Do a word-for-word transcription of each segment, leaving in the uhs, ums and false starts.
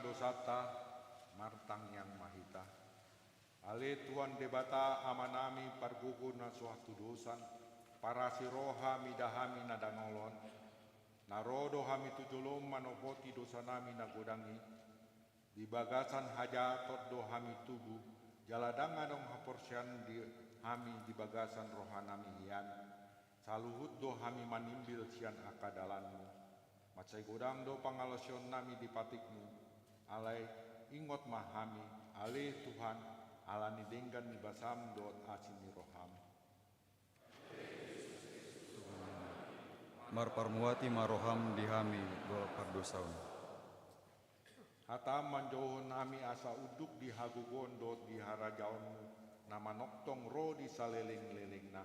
Dosanta, martangiang ma hita. Ale Tuhan Debata Amanami, pargogo na so hatudosan, parasi roha mida hami na dangol on, na ro do hami tu jolom manopoti dosanami na godang i, di bagasan hajahaton do hami tubu, jala ndang adong haporseaon di hami di bagasan rohanami hian, saluhut do hami manimbil sian angka dalanmu. Mansai godang do pangalaosionnami di patikmu, alai ingot ma hami, ale Tuhan, ala ni denggan ni basam dohot asi ni roham. Marparmuati ma roham di hami dohot pardosaon. Hatam manjouhon hami asa unduk di hagogoon dohot di harajaonmu na manongtong ro di salelenglelengna.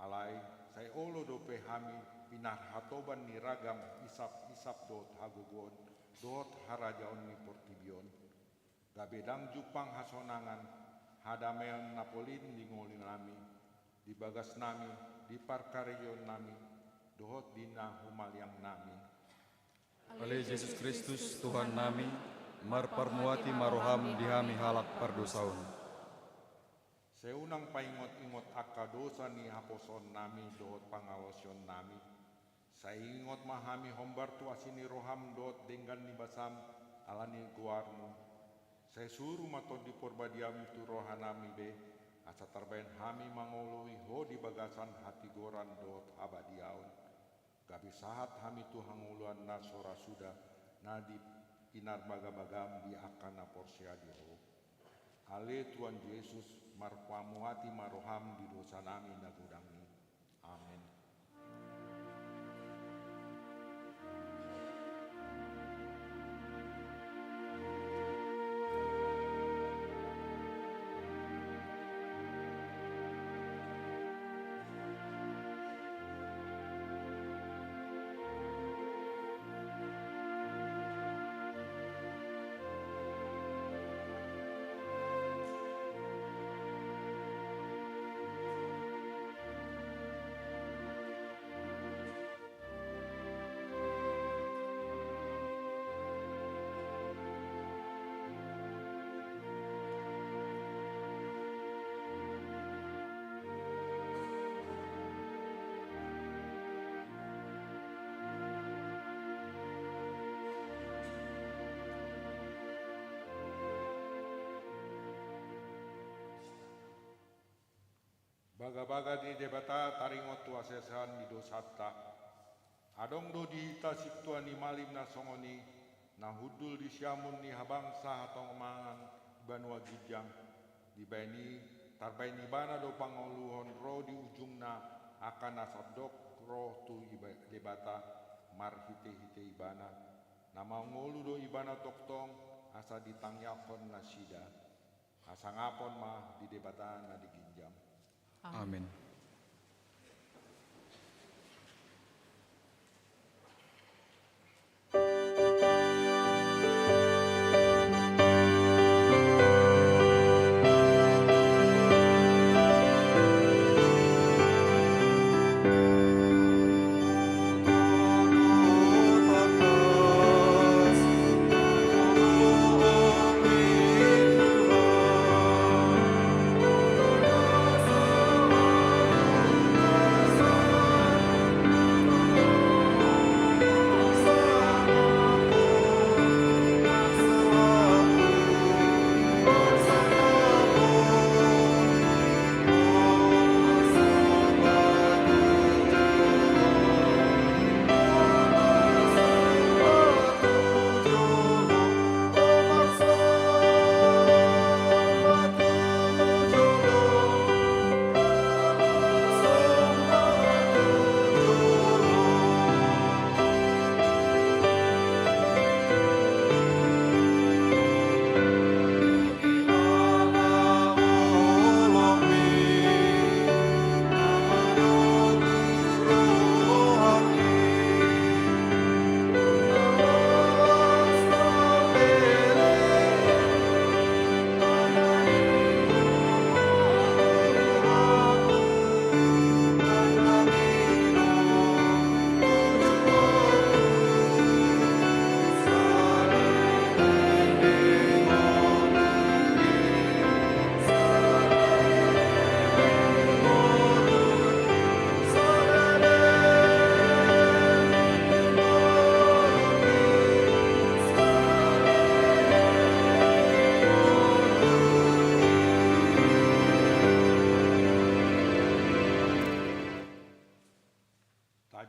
Alai, sai olo dope hami pinarhatoban ni ragam isap-isap dohot hagogoon dohot harajaon ni portibi on, gabe ndang jumpang hasonangan, hadameon na polin di ngolunami, di bagasnami, di parkarejoonnami, dohot di na humaliangnami. Ale Jesus Kristus, Tuhannami, marparmuati ma roham di hami halak pardosaon. Sai unang paingot-ingot angka dosa ni haposoonnami dohot pangalaosionnami. Sai ingot ma hami hombar tu asi ni roham dohot denggan ni basam, ala ni goarmu. Sai suru ma Tondi Parbadiamu tu rohanami be, asa tarbaen hami mangoloi ho di bagasan hatigoran dohot habadiaon. Gabe sahat hami tu hangoluan na so ra suda, na di pinarbagabagam di angka na porsea di ho. Ale Tuhan Jesus, marpamuati ma roham di dosanami na godang i. Amen. Bagabaga ni Debata taringot tu haseasean ni dosanta. Adong do di hita sintua ni malim na songon i, na hundul di siamun ni habangsa hatomangan banua ginjang. Dibaen i, tarbaen ibana do pangoluhon ro di ujungna angka na sandok ro tu iba-, Debata marhitehite ibana. Na mangolu do ibana tongtong asa ditangiangkon nasida. Hasangapon ma di Debata na di ginjang. Amen.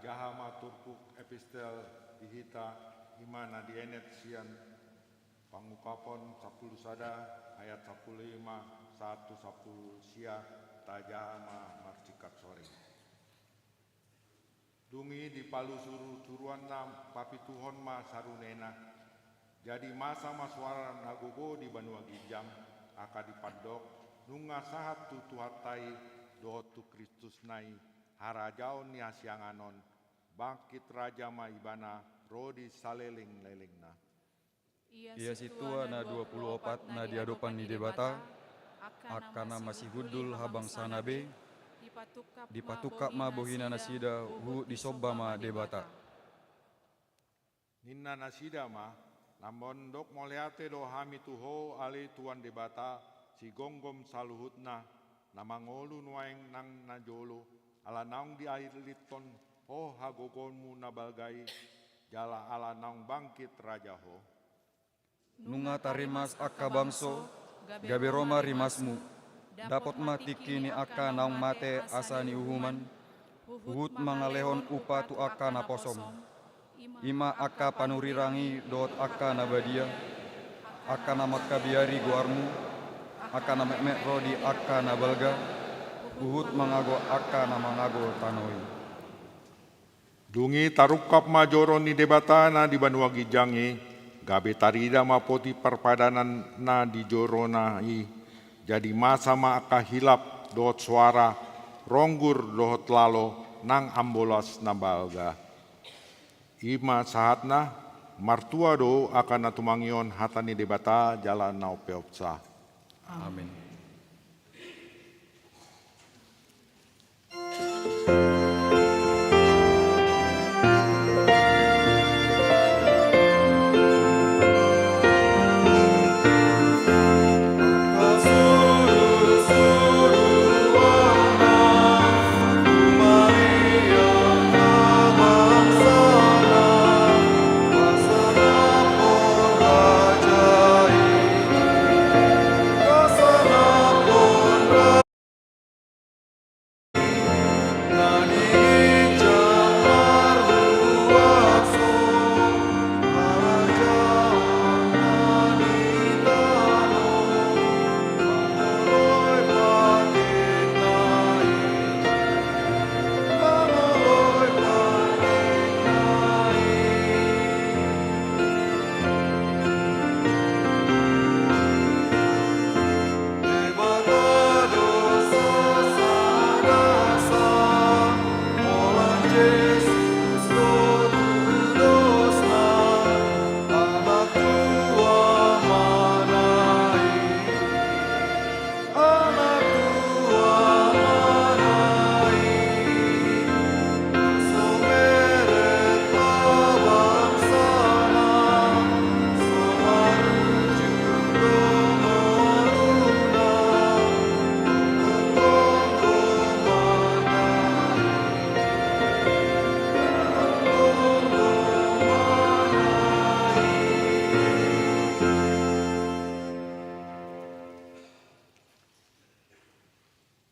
Jaha ma turpuk epistel di hita, i ma na dienet sian Pangungkapon sampulu sada ayat sampulu lima sahat tu sampulu sia, tajaha ma marsingkat soring. Dung i dipalusurusuruanna papituhon ma sarunena. Jadi masa ma soara na gogo di banua ginjang, angka dipandok, nunga sahat tu Tuhanta i dohot tu Kristusna i, harajaon ni hasiangan on, bangkit raja ma ibana ro di salelenglelengna. Ia sintua na dua pulu opat na di adopan ni Debata, angka na masihundul habangsana be, dipatungkap ma bohina nasida huhut disomba ma Debata. Ninna nasida ma, na mandok mauliate do hami tu Ho ale Tuhan Debata, sigomgom saluhutna, na mangolu nuaeng nang na jolo, ala naung dialithon Ho hagogoonmu na balga i, jala ala naung bangkit raja Ho. Nunga tarimas angka bangso, gabe ro ma rimasmu. Dapot ma tingki ni angka naung mate asa niuhuman, huhut mangalehon upa tu angka naposom. I ma angka panurirang i dohot angka na badia, angka na mangkabiari goarmu, angka na metmet ro di angka na balga, huhut mangago angka na mangago tano i. Dung i tarungkap ma joro ni Debata na di banua ginjang i, gabe tarida ma poti parpadanan na di jorona i. Jadi masa ma angka hilap dohot soara, ronggur dohot lalo, nang ambolas na balga. I ma sahatna. Martua do angka na tumangihon hata ni Debata jala na umpeopsa. Amen.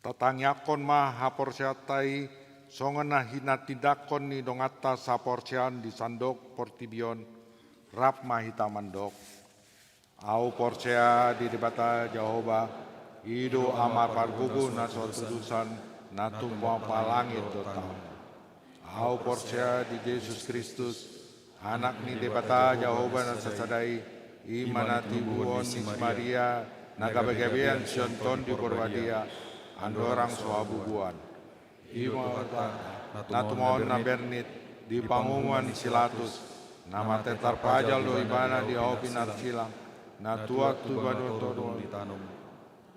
Tatangiangkon ma haporseaonta i, songon na hinatindangkon ni donganta saporseaon di sandok portibi on. Rap ma hita mandok. Ahu porsea di Debata Jahowa, i do Ama pargogo na so hatudosan, na tumompa langit dohot tano. Ahu porsea di Jesus Kristus, Anak ni Debata Jahowa na sasada i, i ma na tinobuhon ni si Maria, na gabegabean sian Tondi Porbadia, andorang so habubuhan. I ma Tuhanta, na tumaon na bernit, di pangomoan ni si Latus, na mate tarpajal do ibana di hau pinarsilang, na tuat tu banua toru di tano,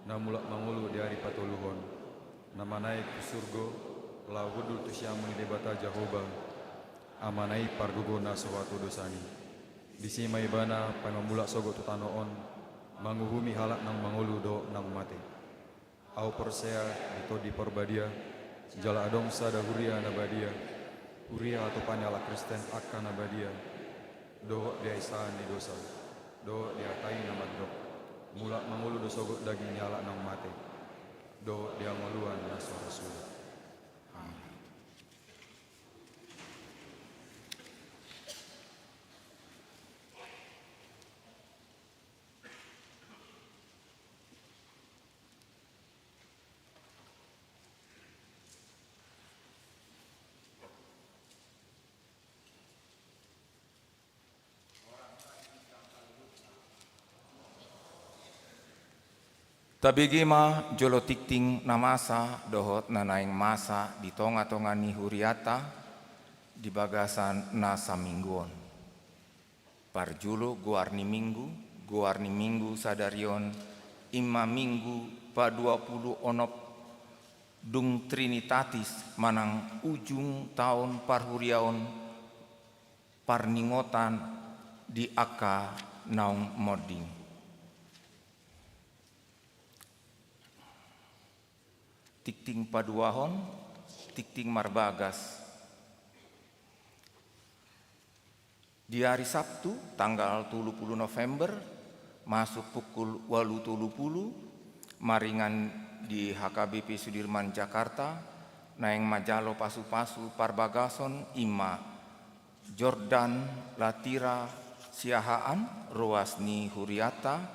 na mulak mangolu di ari patoluhon, na manaek tu surgo, laho hundul tu siamun ni Debata Jahowa, Amana i pargogo na so hatudosan i. Disi ma ibana paima mulak sogot tu tano on, manguhumi halak naung mangolu dohot naung mate. Ahu porsea di Tondi Porbadia, jala adong sada huria na badia, huria hatopan ni halak Kristen angka na badia, dohot di hahisaan ni dosa, dohot di hata i na mandok, mulak mangolu do sogot daging ni halak naung mate, dohot di hangoluan na so ra suda. Amen. Tabege ma jolo tingting na masa dohot na naeng masa di tonga-tonga ni huriata di bagasan na saminggu on. Parjolo goar ni minggu, goar ni minggu sadari on, ima minggu paduapuluonop dung Trinitatis manang ujung taon parhuriaon parningotan di angka naung monding. Tingting paduahon, tingting marbagas. Di ari Sabtu, tanggal tolu pulu November, masuk pukul ualu tolu pulu, maringan di H K B P Sudirman Jakarta, naeng manjalo pasu-pasu parbagason ima Jordan Latira Siahaan, ruas ni huriata,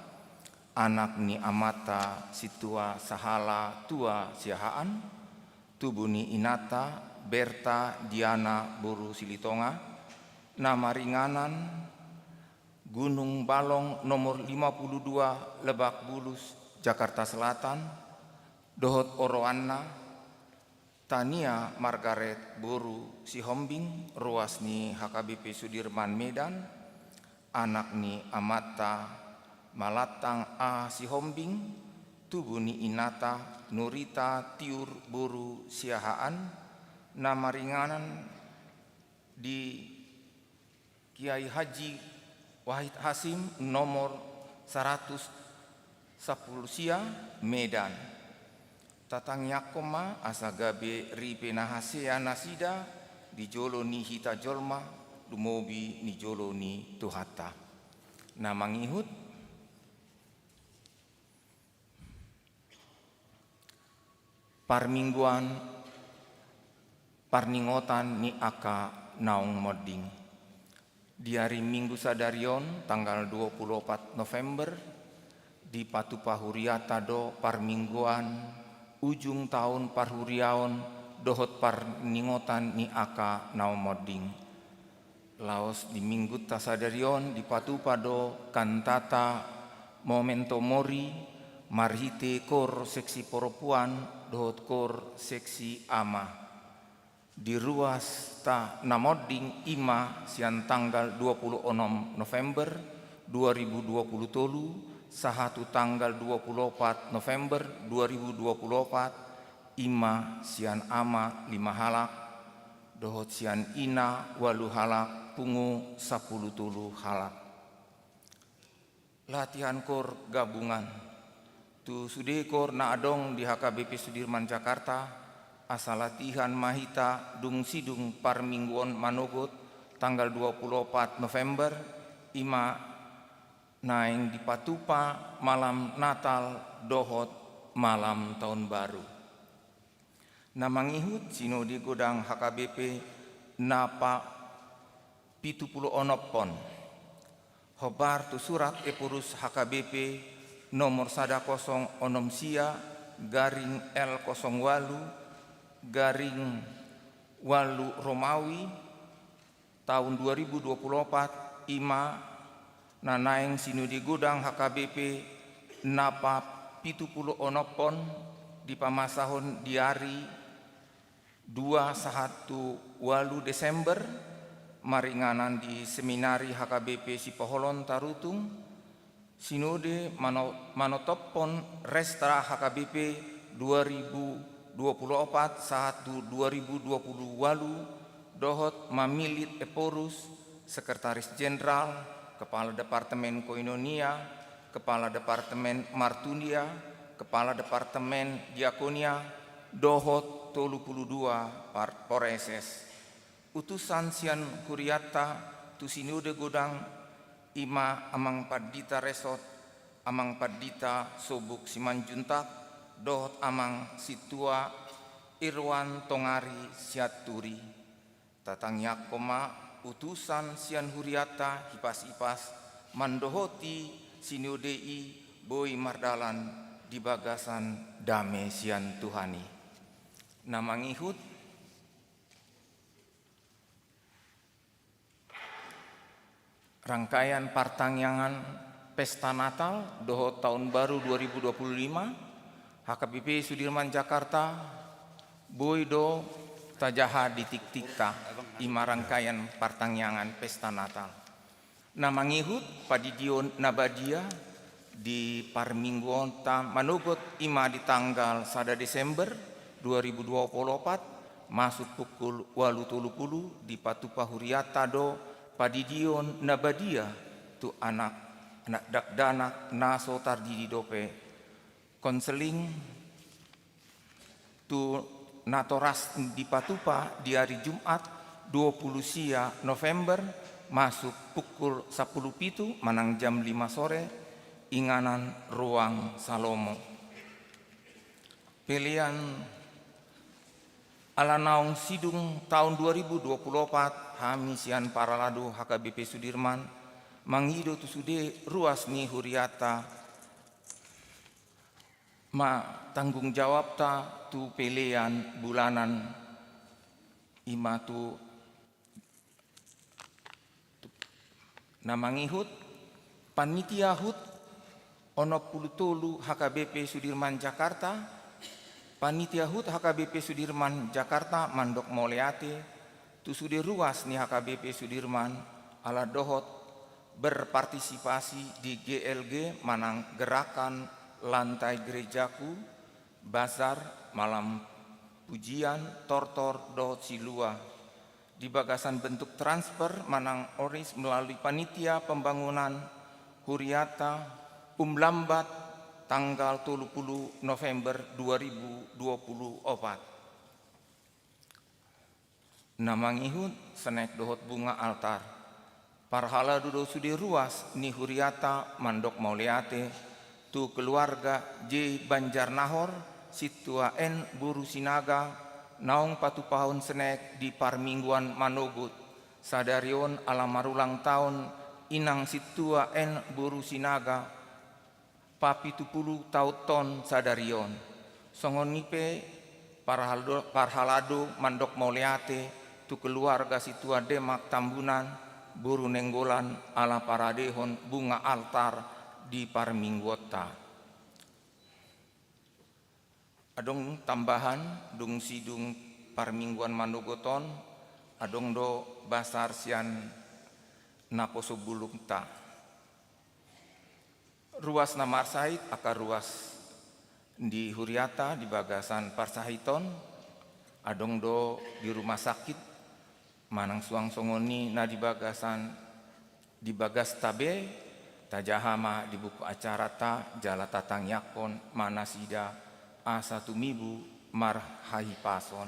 anak ni amanta Sintua Sahala Tua Siahaan, tubu ni inanta Berta Diana boru Silitonga, na maringanan Gunung Balong nomor lima pulu dua Lebak Bulus, Jakarta Selatan, dohot oroanna Tania Margaret boru Sihombing, ruas ni H K B P Sudirman Medan, anak ni amanta Malantang A Sihombing, tubu ni inanta Nurita Tiur boru Siahaan, na maringanan di Kiai Haji Wahid Hasyim nomor saratus sampulu sia, Medan. Tatangiangkon ma asa gabe ripe na hasea nasida di jolo ni hita jolma, lumobi di jolo ni Tuhanta. Na mangihut, parmingguan parningotan ni angka naung monding. Di ari Minggu sadari on, tanggal dua pulu opat November, dipatupa huriata do parmingguan ujung taon parhuriaon dohot parningotan ni angka naung monding. Laos di Minggunta sadari on dipatupa do kantata Memento Mori marhite kor seksi perempuan dohot kor seksi ama. Di ruasta na monding ima sian tanggal dua pulu onom November dua ribu dua pulu tolu sahat tu tanggal dua pulu opat November dua ribu dua pulu opat, ima sian ama lima halak, dohot sian ina ualu halak, pungu sampulu tolu halak. Latihan kor gabungan. Tu sude kor na adong di H K B P Sudirman Jakarta, asa latihan ma hita dung sidung parmingguon manogot tanggal dua pulu opat November, ima naeng dipatupa malam Natal dohot malam Taon Baru. Na mangihut sinode godang H K B P na pa pitu pulu onophon. Hombar tu surat Ephorus H K B P nomor sada kosong onom sia garing L kosong ualu garing ualu Romawi, taon dua ribu dua pulu opat, ima na naeng sinode godang H K B P na pa pitu pulu onophon dipamasahon di ari dua sahat tu ualu Desember, maringanan di seminari H K B P Sipoholon Tarutung, sinode mano-, manotophon restra H K B P dua ribu dua pulu opat sahat tu dua ribu dua pulu ualu, dohot mamillit Ephorus, Sekretaris Jenderal, Kepala Departemen Koinonia, Kepala Departemen Marturia, Kepala Departemen Diakonia, dohot tolu pulu dua par-, pareses. Utusan sian huriata tu sinode godang ima Amang Pandita Resot, Amang Pandita Sobuk Simanjuntak, dohot Amang Sintua Irwan Tongari Sianturi. Tatangiangkon ma utusan sian huriata hipas-hipas mandohoti sinode i boi mardalan di bagasan dame sian Tuhan i. Na mangihut, rangkaian partangiangan Pesta Natal dohot Taon Baru dua ribu dua puluh lima, H K B P Sudirman Jakarta, boi do tajaha di tingtingta, i ma rangkaian partangiangan Pesta Natal. Na mangihut pandidion na badia di parmingguonta manogot i ma di tanggal sada Desember dua ribu dua puluh opat, masuk pukul ualu tolu pulu, dipatupa hurianta do pandidion na badia tu anak, anak dakdanak na so tardidi dope. Konseling tu natoras dipatupa di ari Jumat dua pulu sia November, masuk pukul sampulu pitu manang jam lima sore, inganan Ruang Salomo. Pelean. Ala naung sidung taon dua ribu dua puluh opat, hami sian parhalado H K B P Sudirman mangido tu sude ruas ni hurianta ma tanggung jawabta tu pelean bulanan, i ma tu na mangihut, panitia hut onom pulu tolu H K B P Sudirman Jakarta, panitia hut H K B P Sudirman Jakarta mandok mauliate tu sude ruas ni H K B P Sudirman ala dohot berpartisipasi di G L G manang Gerakan Lantai Gerejaku, bazar, malam pujian, tortor dohot silua. Di bagasan bentuk transfer manang oris melalui panitia pembangunan hurianta, umlambat tanggal tolu pulu November dua ribu dua puluh opat. Na mangihut senek dohot bunga altar. Parhalado do sude ruas ni hurianta mandok mauliate tu keluarga J Banjarnahor, sintua N boru Sinaga, naung patupahon senek di parmingguan manogot sadari on ala marulang taon inang sintua N boru Sinaga, papitu pulu taonton sadari on. Songon i pe parhalado, parhalado mandok mauliate tu keluarga sintua Demak Tambunan, boru Nainggolan, ala paradehon bunga altar di parmingguonta. Adong tambahan, dung sidung parmingguan manogot on, adong do basar sian naposo bulungta. Ruas na marsahit, angka ruas di hurianta di bagasan parsahiton, adong do di rumah sakit, manang suang songon i na di bagasan, di bagasta be, tajaha ma di buku acaranta jala tatangiangkon ma nasida asa tumibu marhahipason.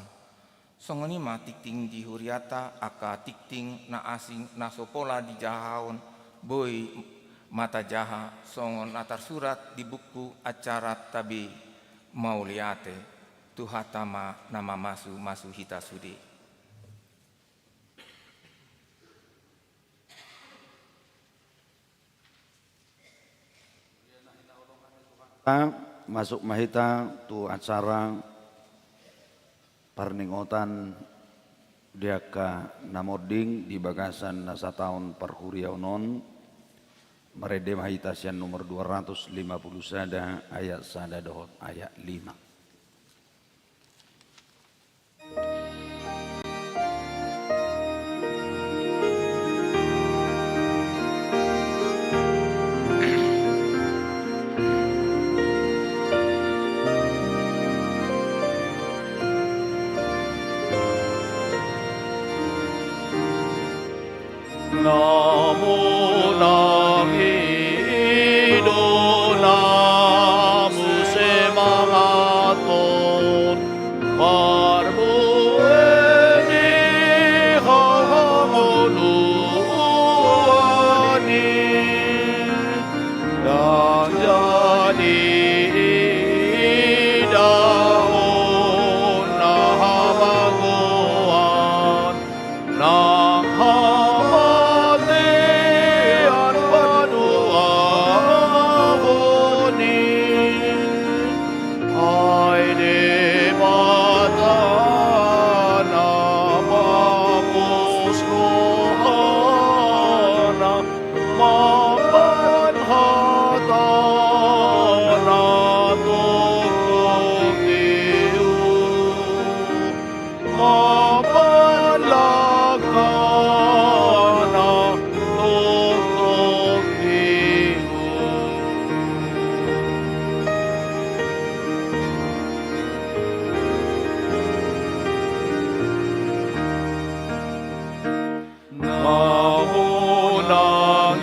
Songon i ma tingting di hurianta, angka tingting na asing na so pola dijahahon boi ma tajaha songon na tarsurat di buku acaranta be. Mauliate. Tuhanta ma na mamasumasu hita sude. Masuk ma hita tu acara parningotan di angka na monding di bagasan na sataon parhuriaon on. Marende ma hita sian nomor dua ratus lima puluh sada, ayat sada dohot ayat lima. Namu nang i do namu semangathon parbue ni hangoluan i, ndang jadi idaon na hamagoan nang hamate Apala kana totong ihu. Namonang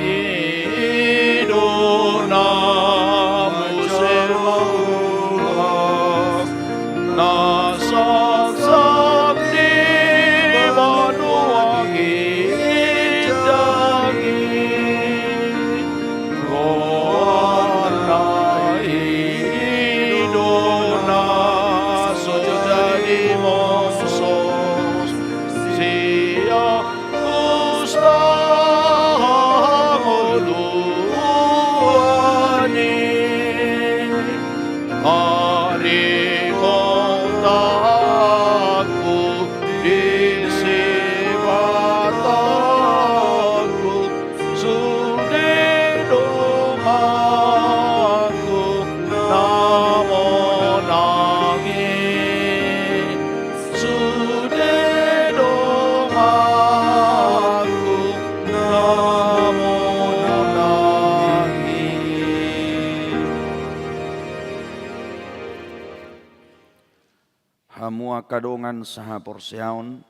i do na muse mauas, na saksang di banua ginjang i. Goarna i do na so jadi monsos sian husta hangoluan i. Adingkotanku, disi patangku, sude donganku namonang i. Sude donganku namonang i. Hamu angka dongan sahaporseaon,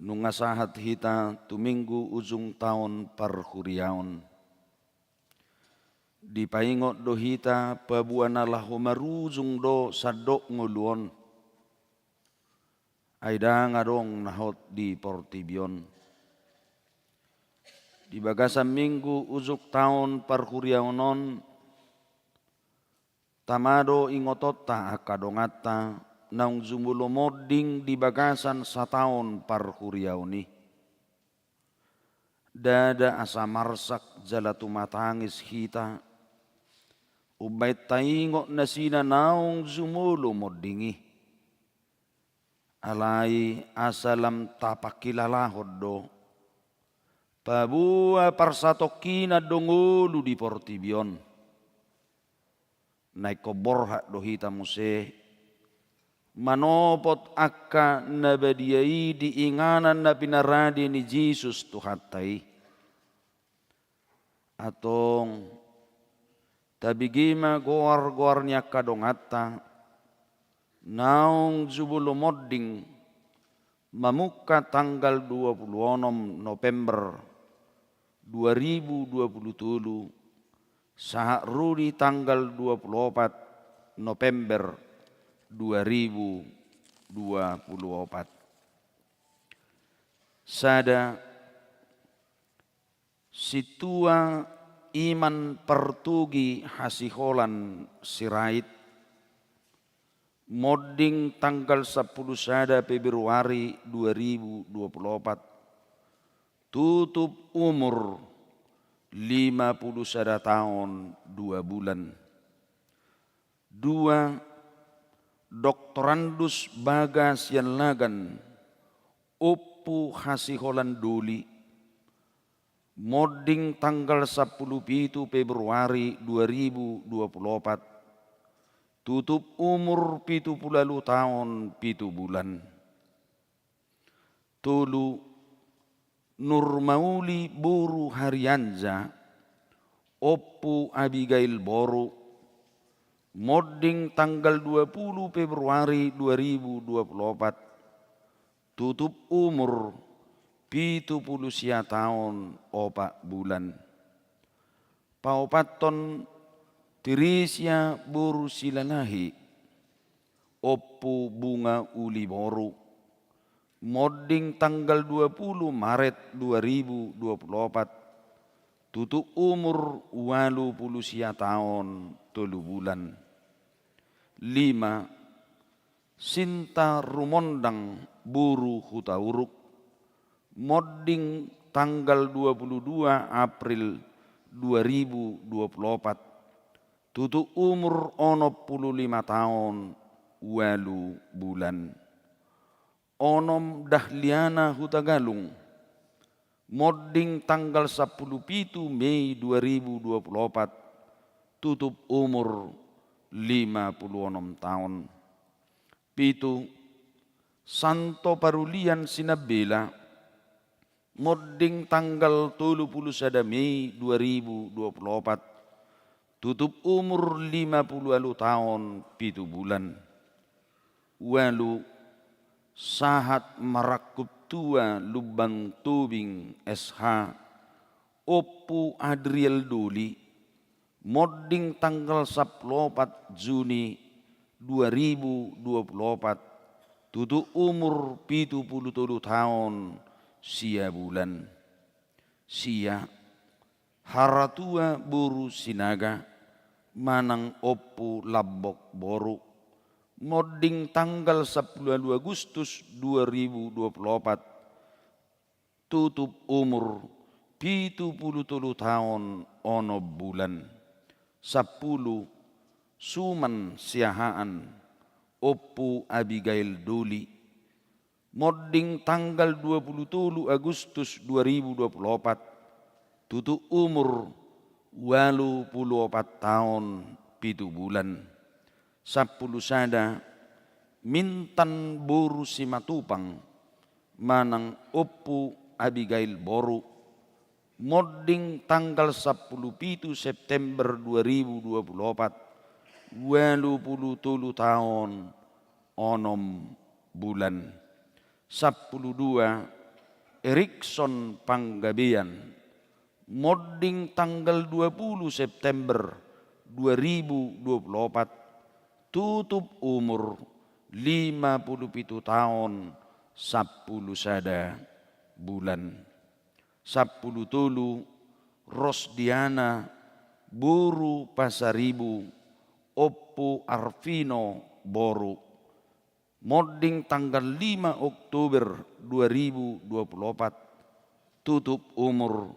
nunga sahat hita tu Minggu ujung taon parhuriaon. Dipaingot do hita paboa na laho marujung do sandok ngolu on. Ai ndang adong na hot di portibi on. Di bagasan Minggu ujung taon parhuriaon on, tama do ingotonta angka donganta naung jumolo monding di bagasan sataon parhuriaon i. Ndada asa marsak jala tumatangis hita, umbaen taingot nasida naung jumolo monding i. Alai asa lam tapangkilalahon do, paboa parsatongkinan do ngolu di portibi on. Na ingkon borhat do hita muse manopot angka na badia i di inganan na pinarade ni Jesus Tuhanta i. Antong, tabege ma goar-goar ni angka donganta naung jumolo monding mamungka tanggal dua pulu onom November dua ribu dua pulu tolu, sahat ro di tanggal dua pulu opat November dua ribu dua pulu opat. Sada, Sintua Iman Partogi Hasiholan Sirait, monding tanggal sampulu sada Februari dua ribu dua pulu opat, tutup umur lima pulu sada taon dua bulan. Dua, Doktorandus Baga Siallagan, Ompu Hasiholan Doli, monding tanggal sampulu pitu Februari dua ribu dua pulu opat, tutup umur pitu pulu ualu taon pitu bulan. Tolu, Nurmauli boru Harianja, Ompu Abigail boru, monding tanggal dua pulu Februari dua ribu dua pulu opat, tutup umur pitu pulu sia taon opat bulan. Paopathon, Tirisia boru Silalahi, Ompu Bunga Uli boru, monding tanggal dua pulu Maret dua ribu dua pulu opat, tutup umur ualu pulu sia taon tolu bulan. Lima, Sinta Rumondang boru Hutauruk, monding tanggal dua pulu dua April dua ribu dua pulu opat, tutup umur onom pulu lima taon ualu bulan. Onom, Dahliana Hutagalung, monding tanggal sampulu pitu Mei dua ribu dua pulu opat, tutup umur lima pulu onom taon. Pitu, Santo Parulian Sinambela, monding tanggal tolu pulu sada Mei dua ribu dua pulu opat, tutup umur lima pulu ualu taon pitu bulan. Ualu, sahat marangkup tua Lumban Tobing S H, Ompu Adriel Doli, monding tanggal sampulu opat Juni dua ribu dua pulu opat, tutup umur pitu pulu tolu taon sia bulan. Sia, haratua boru Sinaga, manang Ompu Lambok boru, monding tanggal sampulu ualu Agustus dua ribu dua pulu opat, tutup umur pitu pulu tolu taon onom bulan. Sampulu, suman Siahaan, Ompu Abigail Doli, monding tanggal dua pulu tolu Agustus dua ribu dua pulu opat, tutup umur ualu pulu opat taon pitu bulan. Sampulu sada, Mintan boru Simatupang, manang Ompu Abigail boru, monding tanggal sampulu pitu September dua ribu dua pulu opat, ualu pulu tolu taon onom bulan. Sampulu dua, Erikson Panggabean, monding tanggal dua pulu September dua ribu dua pulu opat, tutup umur lima pulu pitu taon sampulu sada bulan. Sampulu tolu, Rosdiana boru Pasaribu, Ompu Arvino boru, monding tanggal lima Oktober dua ribu dua pulu opat, tutup umur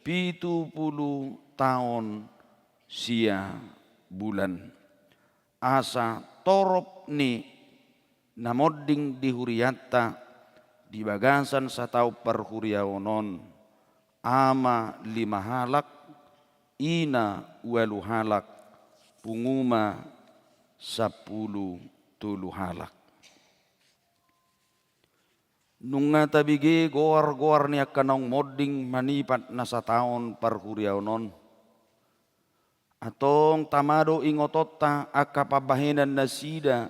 pitu pulu taon sia bulan. Asa torop ni na monding di hurianta di bagasan sataon parhuriaon on, ama lima halak, ina ualu halak, pungu ma sampulu tolu halak. Nunga tabege goar-goar ni angka naung monding manipat na sataon parhuriaon on. Antong tama do ingotonta angka pambahenan nasida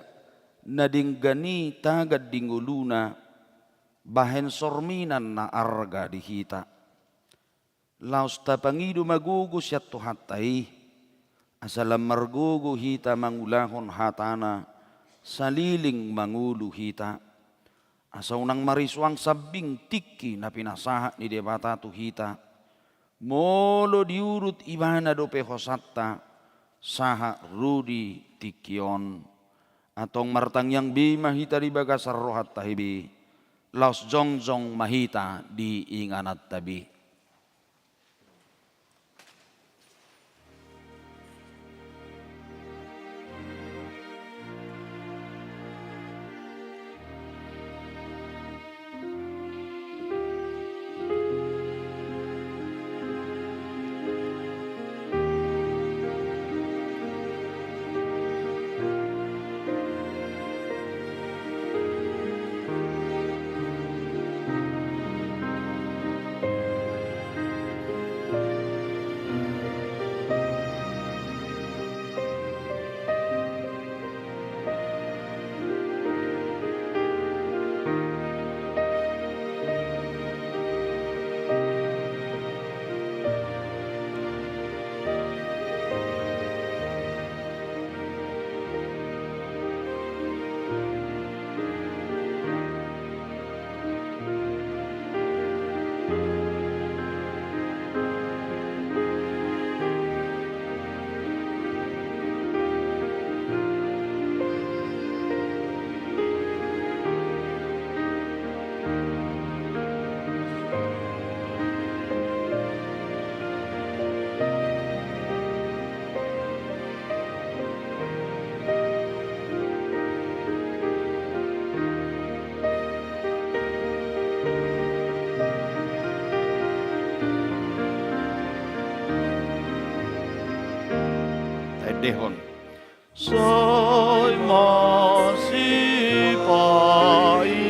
na denggan i tagan di ngoluna, bahen sorminan na arga di hita. Laos tapangido ma gogo sian Tuhanta i, asa lam margogo hita mangulahon hatana, saleleng mangolu hita. Asa unang marisuang sambing tingki na pinasahat ni Debata tu hita, molo diurut ibana dope hosanta, sahat ro di tingki on. Antong martangiang be ma hita di bagasan rohanta be, laos jongjong ma hita di ingananta be. Taendehon. Sai masipainganan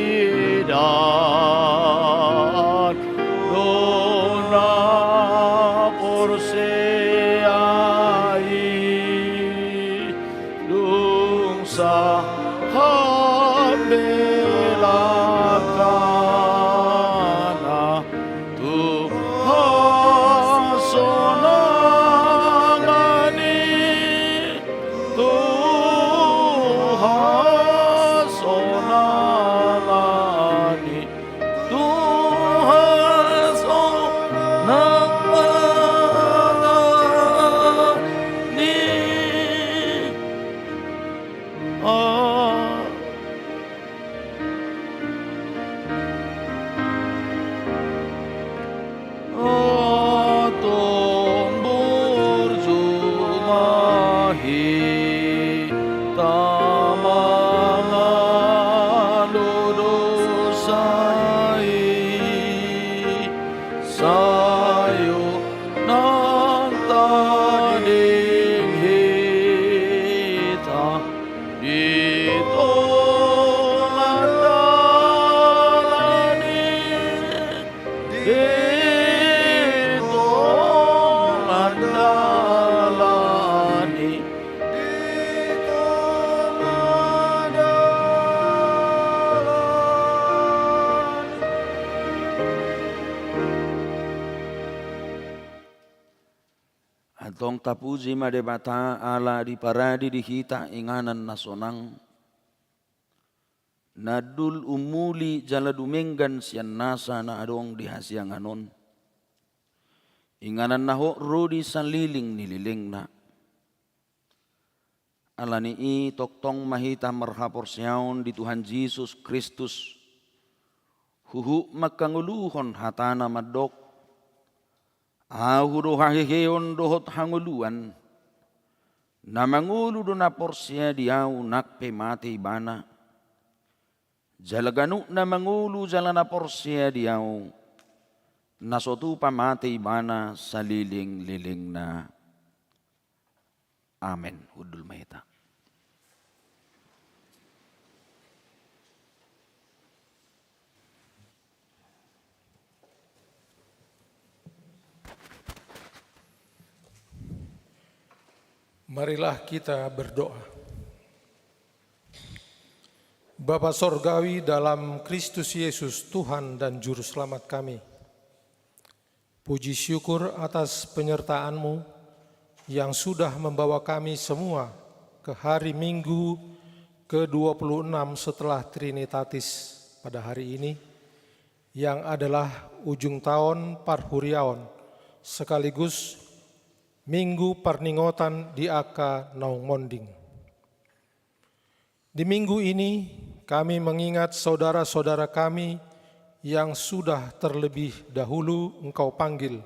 Antong tapuji ma Debata ala diparade di hita inganan na sonang, na dul umuli jala dumenggan sian nasa na adong di hasiangan on. Inganan na hot ro di salelenglelengna. Ala ni i tongtong ma hita marhaporseaon di Tuhan Jesus Kristus, huhut mangkangoluhon hatana mandok: Ahu do haheheon dohot hangoluan. Na mangolu do na porsea di Ahu, nang pe mate ibana. Jala ganup na mangolu jala na porsea di Ahu, na so tupa mate ibana salelenglelengna. Amen. Hundul ma hita. Marilah kita berdoa. Bapa Sorgawi dalam Kristus Yesus, Tuhan dan Juru Selamat kami, puji syukur atas penyertaan-Mu yang sudah membawa kami semua ke hari Minggu kedua puluh enam setelah Trinitatis pada hari ini, yang adalah ujung tahun Parhuriaon sekaligus Minggu Parningotan di angka naung monding. Di minggu ini, kami mengingat saudara-saudara kami yang sudah terlebih dahulu Engkau panggil,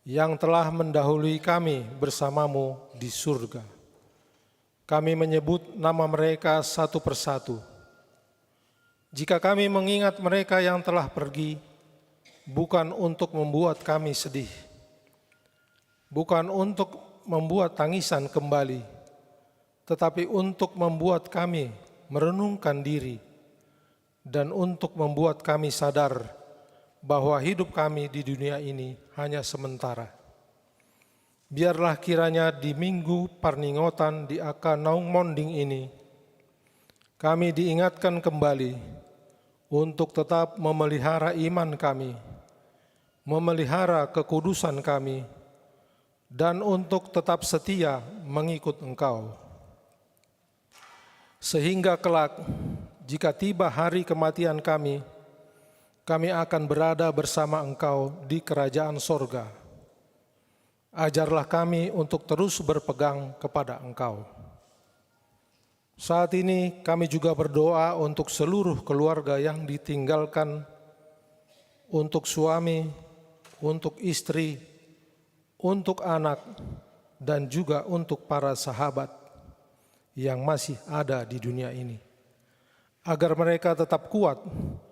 yang telah mendahului kami bersama-Mu di surga. Kami menyebut nama mereka satu persatu. Jika kami mengingat mereka yang telah pergi, bukan untuk membuat kami sedih, bukan untuk membuat tangisan kembali, tetapi untuk membuat kami merenungkan diri dan untuk membuat kami sadar bahwa hidup kami di dunia ini hanya sementara. Biarlah kiranya di Minggu Parningotan di angka naung monding ini, kami diingatkan kembali untuk tetap memelihara iman kami, memelihara kekudusan kami, dan untuk tetap setia mengikut Engkau. Sehingga kelak, jika tiba hari kematian kami, kami akan berada bersama Engkau di kerajaan sorga. Ajarlah kami untuk terus berpegang kepada Engkau. Saat ini kami juga berdoa untuk seluruh keluarga yang ditinggalkan, untuk suami, untuk istri, untuk anak, dan juga untuk para sahabat yang masih ada di dunia ini, agar mereka tetap kuat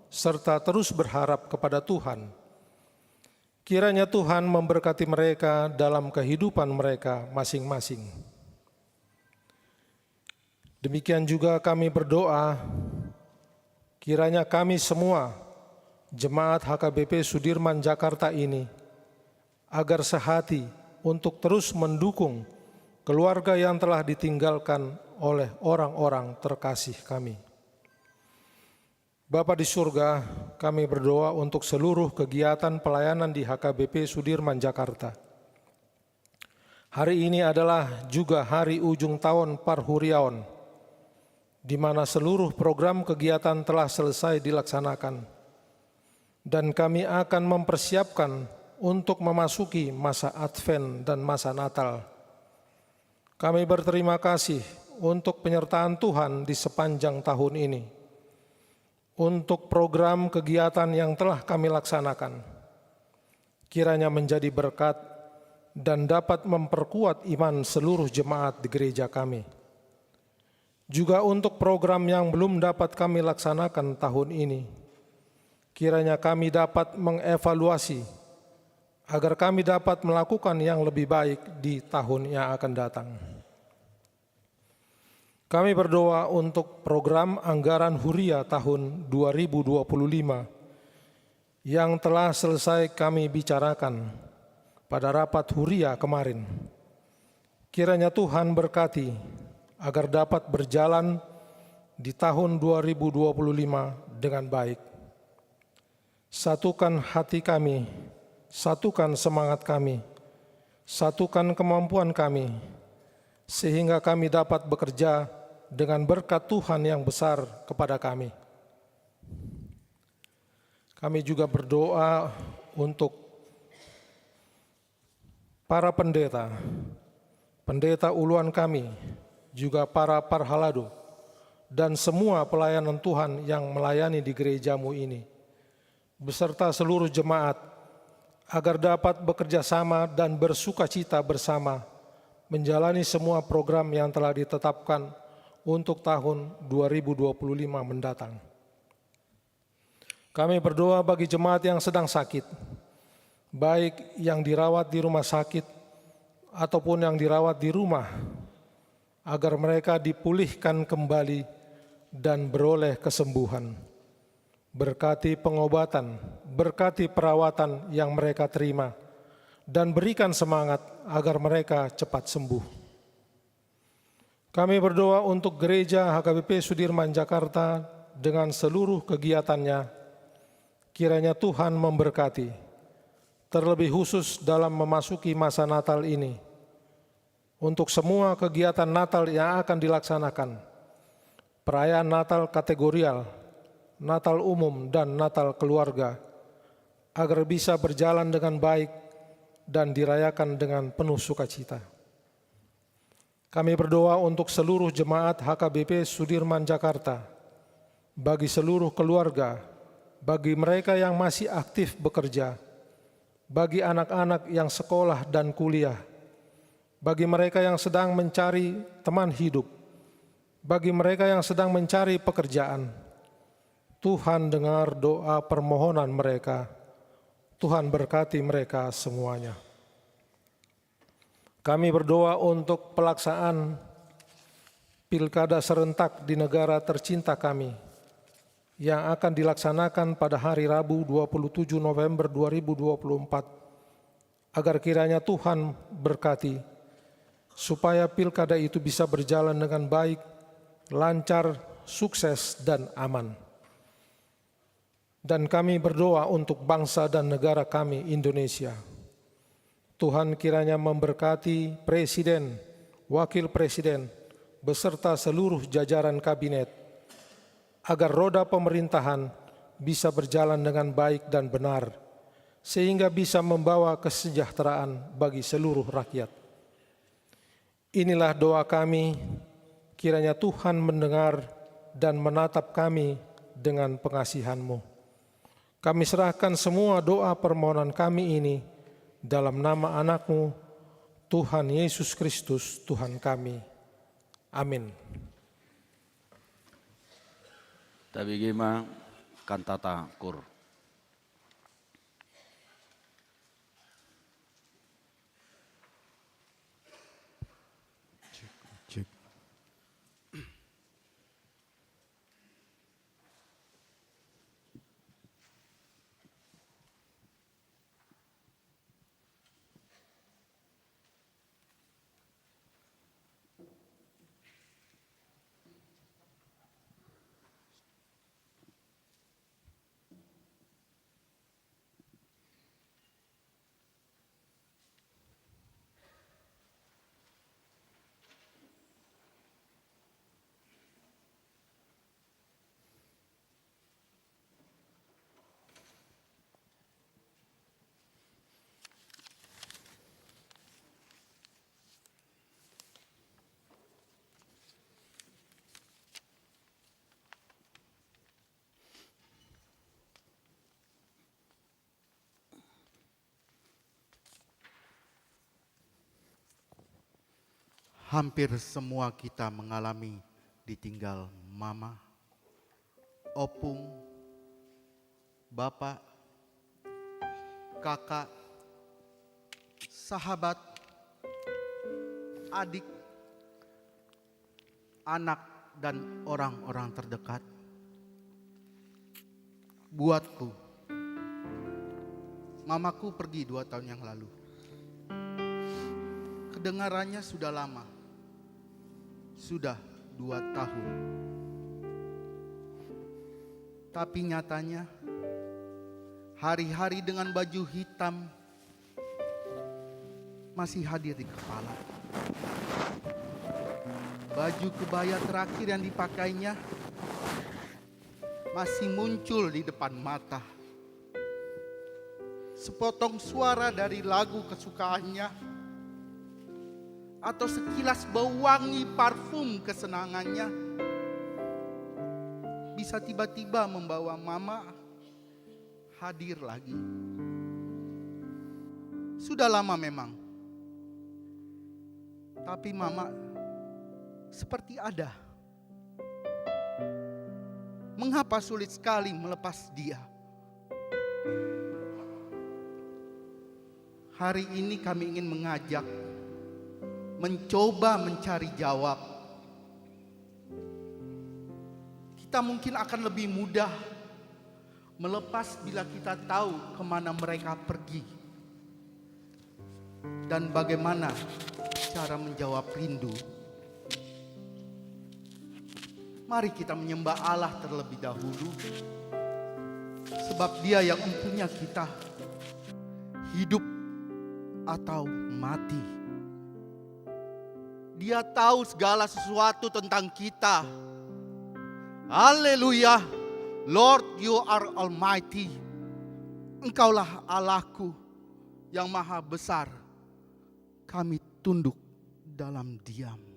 serta terus berharap kepada Tuhan. Kiranya Tuhan memberkati mereka dalam kehidupan mereka masing-masing. Demikian juga kami berdoa, kiranya kami semua, jemaat H K B P Sudirman Jakarta ini, agar sehati untuk terus mendukung keluarga yang telah ditinggalkan oleh orang-orang terkasih kami. Bapa di surga, kami berdoa untuk seluruh kegiatan pelayanan di H K B P Sudirman, Jakarta. Hari ini adalah juga hari ujung tahun Parhuriaon, di mana seluruh program kegiatan telah selesai dilaksanakan. Dan kami akan mempersiapkan untuk memasuki masa Advent dan masa Natal. Kami berterima kasih untuk penyertaan Tuhan di sepanjang tahun ini. Untuk program kegiatan yang telah kami laksanakan, kiranya menjadi berkat dan dapat memperkuat iman seluruh jemaat di gereja kami. Juga untuk program yang belum dapat kami laksanakan tahun ini, kiranya kami dapat mengevaluasi agar kami dapat melakukan yang lebih baik di tahun yang akan datang. Kami berdoa untuk program anggaran huria tahun dua ribu dua puluh lima yang telah selesai kami bicarakan pada rapat huria kemarin. Kiranya Tuhan berkati agar dapat berjalan di tahun dua ribu dua puluh lima dengan baik. Satukan hati kami, satukan semangat kami, Satukan kemampuan kami, sehingga kami dapat bekerja dengan berkat Tuhan yang besar kepada kami. Kami juga berdoa untuk para pendeta, pendeta uluan kami, juga para parhalado, dan semua pelayanan Tuhan yang melayani di gerejamu ini, beserta seluruh jemaat, agar dapat bekerja sama dan bersukacita bersama menjalani semua program yang telah ditetapkan untuk tahun dua ribu dua puluh lima mendatang. Kami berdoa bagi jemaat yang sedang sakit, baik yang dirawat di rumah sakit ataupun yang dirawat di rumah, agar mereka dipulihkan kembali dan beroleh kesembuhan. Berkati pengobatan, berkati perawatan yang mereka terima, dan berikan semangat agar mereka cepat sembuh. Kami berdoa untuk Gereja H K B P Sudirman Jakarta dengan seluruh kegiatannya. Kiranya Tuhan memberkati, terlebih khusus dalam memasuki masa Natal ini. Untuk semua kegiatan Natal yang akan dilaksanakan, perayaan Natal kategorial, Natal umum, dan Natal keluarga, agar bisa berjalan dengan baik dan dirayakan dengan penuh sukacita. Kami berdoa untuk seluruh jemaat H K B P Sudirman Jakarta, bagi seluruh keluarga, bagi mereka yang masih aktif bekerja, bagi anak-anak yang sekolah dan kuliah, bagi mereka yang sedang mencari teman hidup, bagi mereka yang sedang mencari pekerjaan. Tuhan, dengar doa permohonan mereka. Tuhan, berkati mereka semuanya. Kami berdoa untuk pelaksanaan pilkada serentak di negara tercinta kami yang akan dilaksanakan pada hari Rabu, dua puluh tujuh November dua ribu dua puluh empat, agar kiranya Tuhan berkati, supaya pilkada itu bisa berjalan dengan baik, lancar, sukses, dan aman. Dan kami berdoa untuk bangsa dan negara kami, Indonesia. Tuhan kiranya memberkati Presiden, Wakil Presiden, beserta seluruh jajaran Kabinet, agar roda pemerintahan bisa berjalan dengan baik dan benar, sehingga bisa membawa kesejahteraan bagi seluruh rakyat. Inilah doa kami, kiranya Tuhan mendengar dan menatap kami dengan pengasihan-Mu. Kami serahkan semua doa permohonan kami ini dalam nama Anak-Mu, Tuhan Yesus Kristus, Tuhan kami. Amin. Tabege ma kantata kur. Cek, cek. Hampir semua kita mengalami ditinggal mama, opung, bapak, kakak, sahabat, adik, anak, dan orang-orang terdekat. Buatku, mamaku pergi dua tahun yang lalu. Kedengarannya sudah lama, sudah dua tahun. Tapi nyatanya, hari-hari dengan baju hitam, masih hadir di kepala. Baju kebaya terakhir yang dipakainya masih muncul di depan mata. Sepotong suara dari lagu kesukaannya atau sekilas bau wangi parfum kesenangannya bisa tiba-tiba membawa Mama hadir lagi. Sudah lama memang, tapi Mama seperti ada. Mengapa sulit sekali melepas dia? Hari ini kami ingin mengajak, mencoba mencari jawab. Kita mungkin akan lebih mudah melepas bila kita tahu kemana mereka pergi dan bagaimana cara menjawab rindu. Mari kita menyembah Allah terlebih dahulu, sebab Dia yang mempunyai kita, hidup atau mati. Dia tahu segala sesuatu tentang kita. Haleluya. Lord, you are almighty. Engkaulah Allahku yang maha besar. Kami tunduk dalam diam.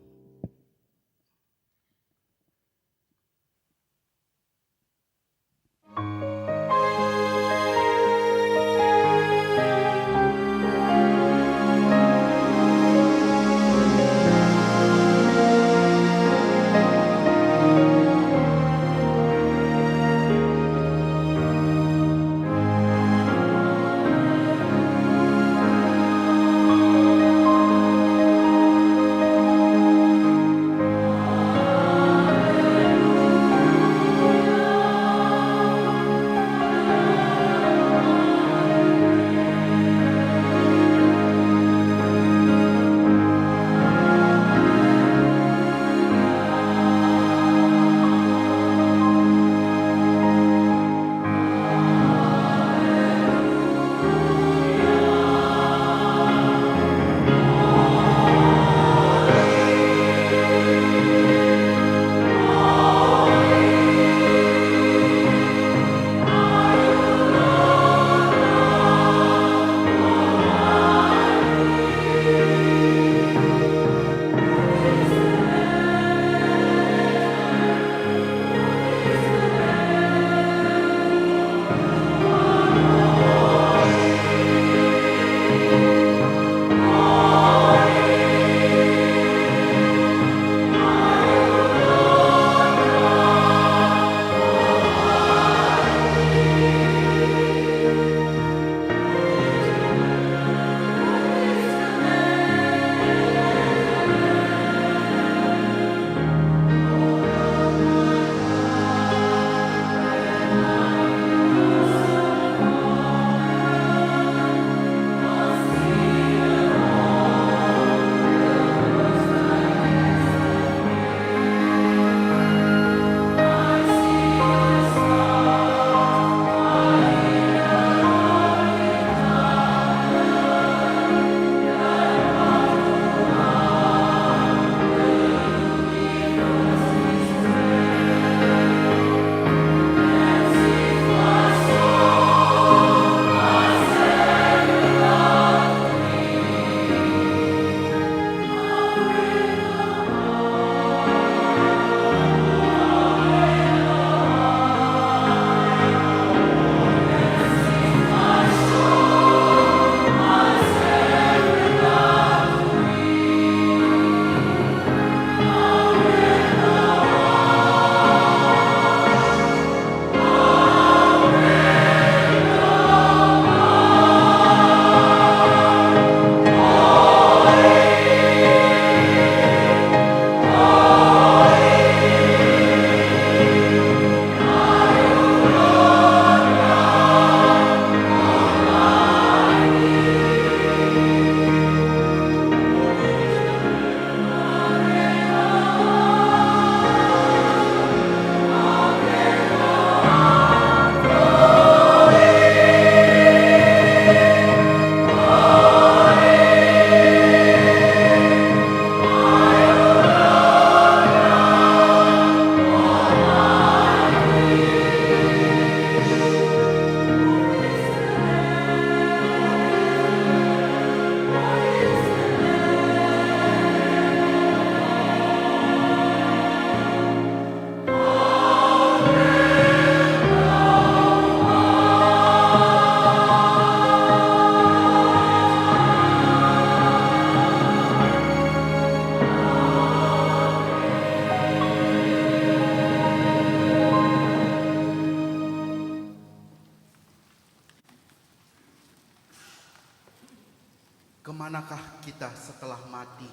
Kemanakah kita setelah mati?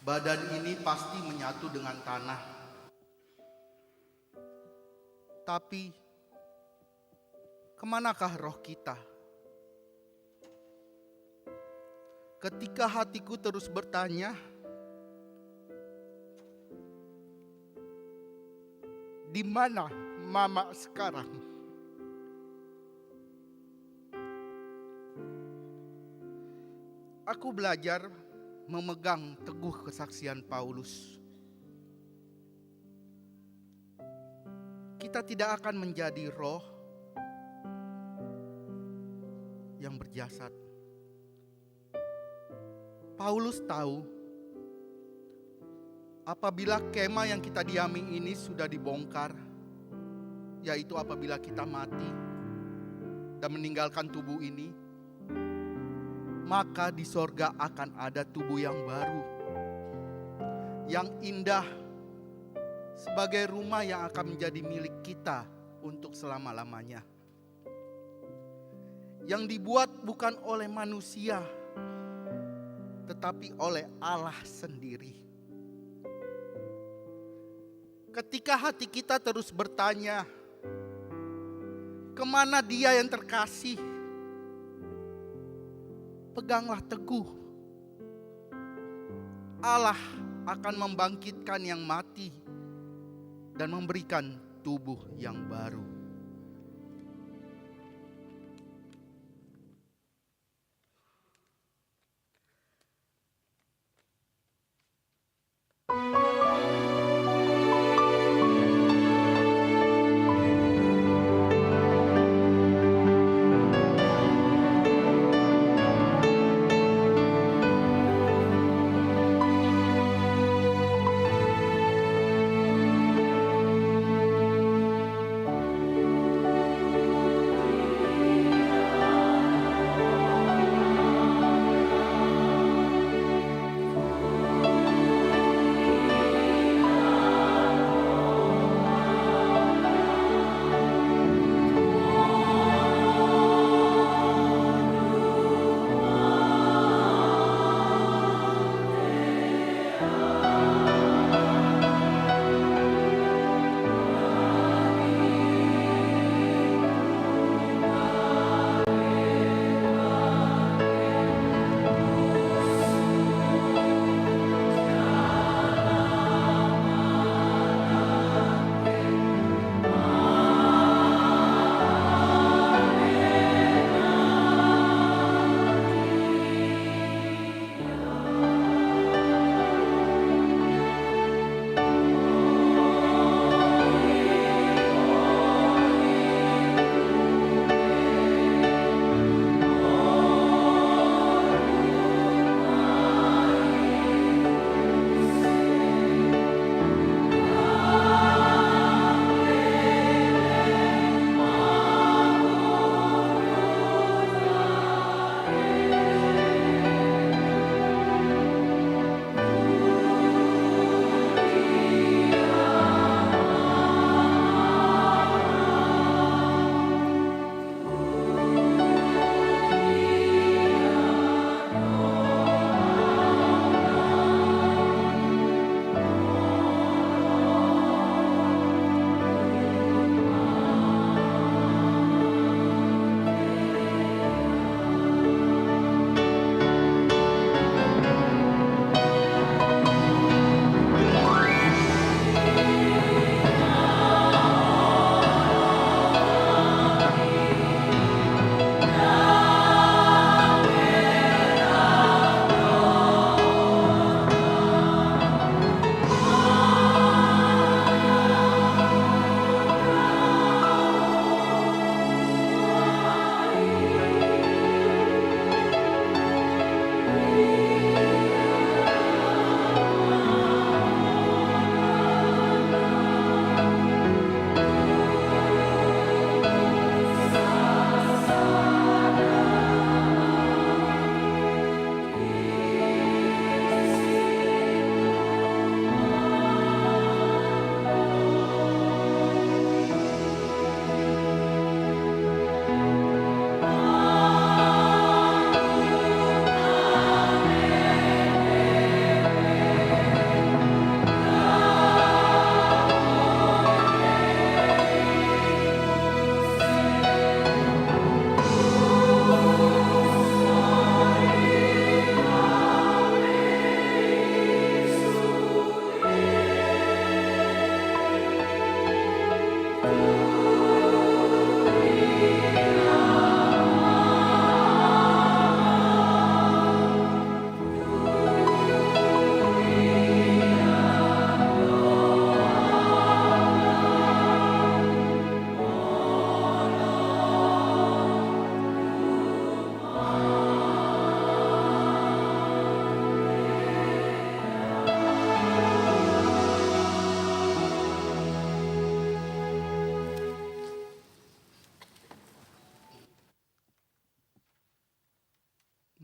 Badan ini pasti menyatu dengan tanah. Tapi, kemanakah roh kita? Ketika hatiku terus bertanya, "Di mana Mama sekarang?" Aku belajar memegang teguh kesaksian Paulus. Kita tidak akan menjadi roh yang berjasad. Paulus tahu, apabila kemah yang kita diami ini sudah dibongkar, yaitu apabila kita mati dan meninggalkan tubuh ini, maka di sorga akan ada tubuh yang baru, yang indah, sebagai rumah yang akan menjadi milik kita untuk selama-lamanya, yang dibuat bukan oleh manusia, tetapi oleh Allah sendiri. Ketika hati kita terus bertanya, "Kemana dia yang terkasih?" Peganglah teguh. Allah akan membangkitkan yang mati dan memberikan tubuh yang baru.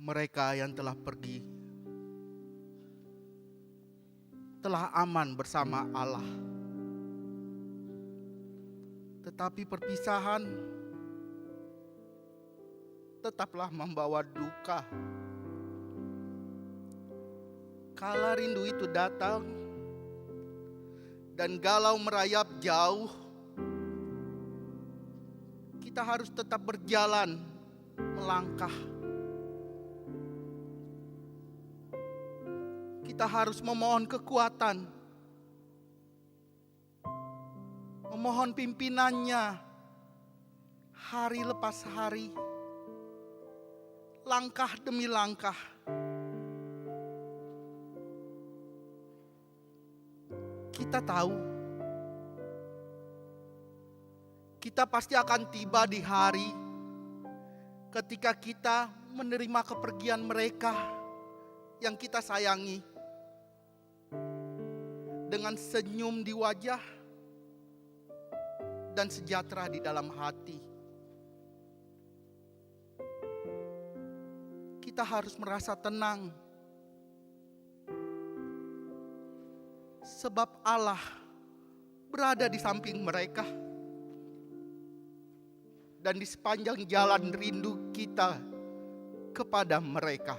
Mereka yang telah pergi telah aman bersama Allah. Tetapi perpisahan tetaplah membawa duka. Kala rindu itu datang dan galau merayap jauh, kita harus tetap berjalan, melangkah. Kita harus memohon kekuatan, memohon pimpinannya hari lepas hari, langkah demi langkah. Kita tahu, kita pasti akan tiba di hari ketika kita menerima kepergian mereka yang kita sayangi dengan senyum di wajah dan sejahtera di dalam hati. Kita harus merasa tenang, sebab Allah berada di samping mereka dan di sepanjang jalan rindu kita kepada mereka.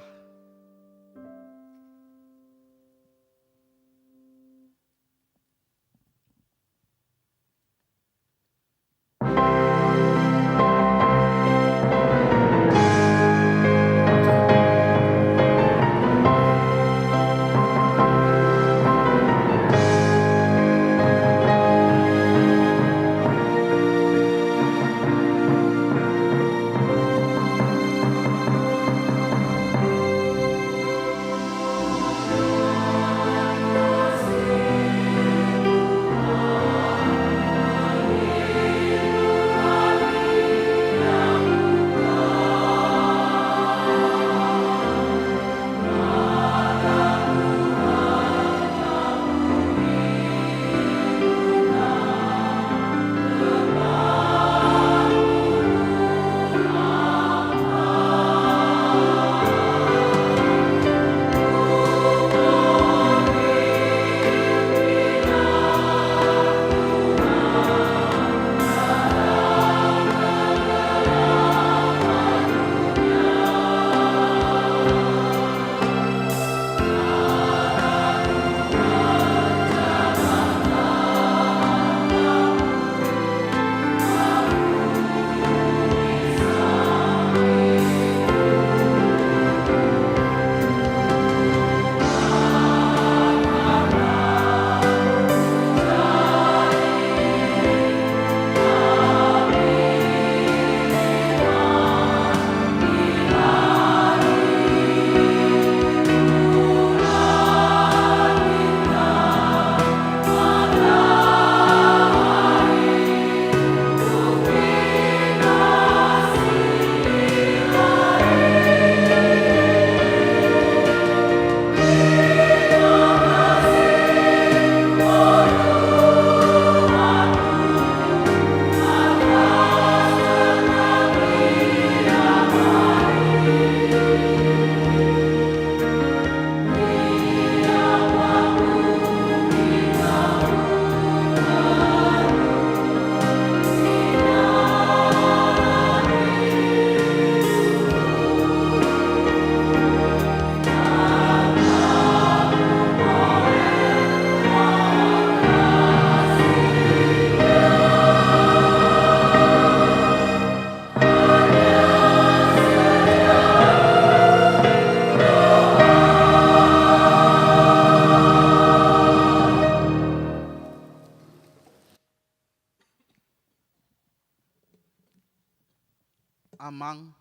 Amang,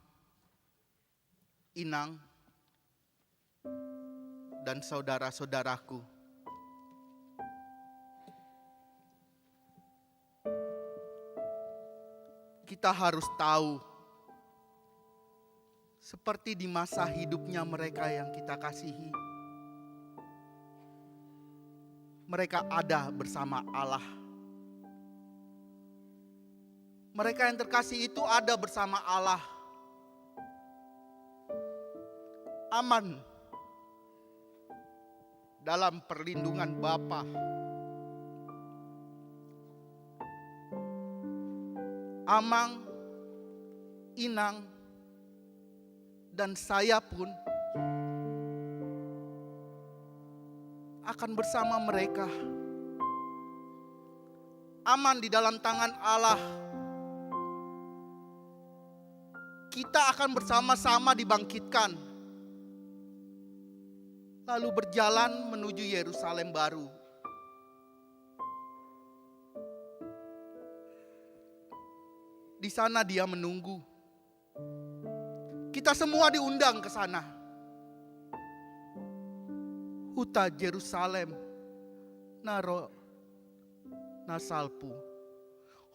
Inang, dan saudara-saudaraku, kita harus tahu, seperti di masa hidupnya mereka yang kita kasihi, mereka ada bersama Allah. Mereka yang terkasih itu ada bersama Allah. aman dalam perlindungan Bapa. Amang, inang, dan saya pun akan bersama mereka. Aman di dalam tangan Allah. Kita akan bersama-sama dibangkitkan, lalu berjalan menuju Yerusalem baru. Di sana Dia menunggu. Kita semua diundang ke sana. Huta Jerusalem na ro na salpu.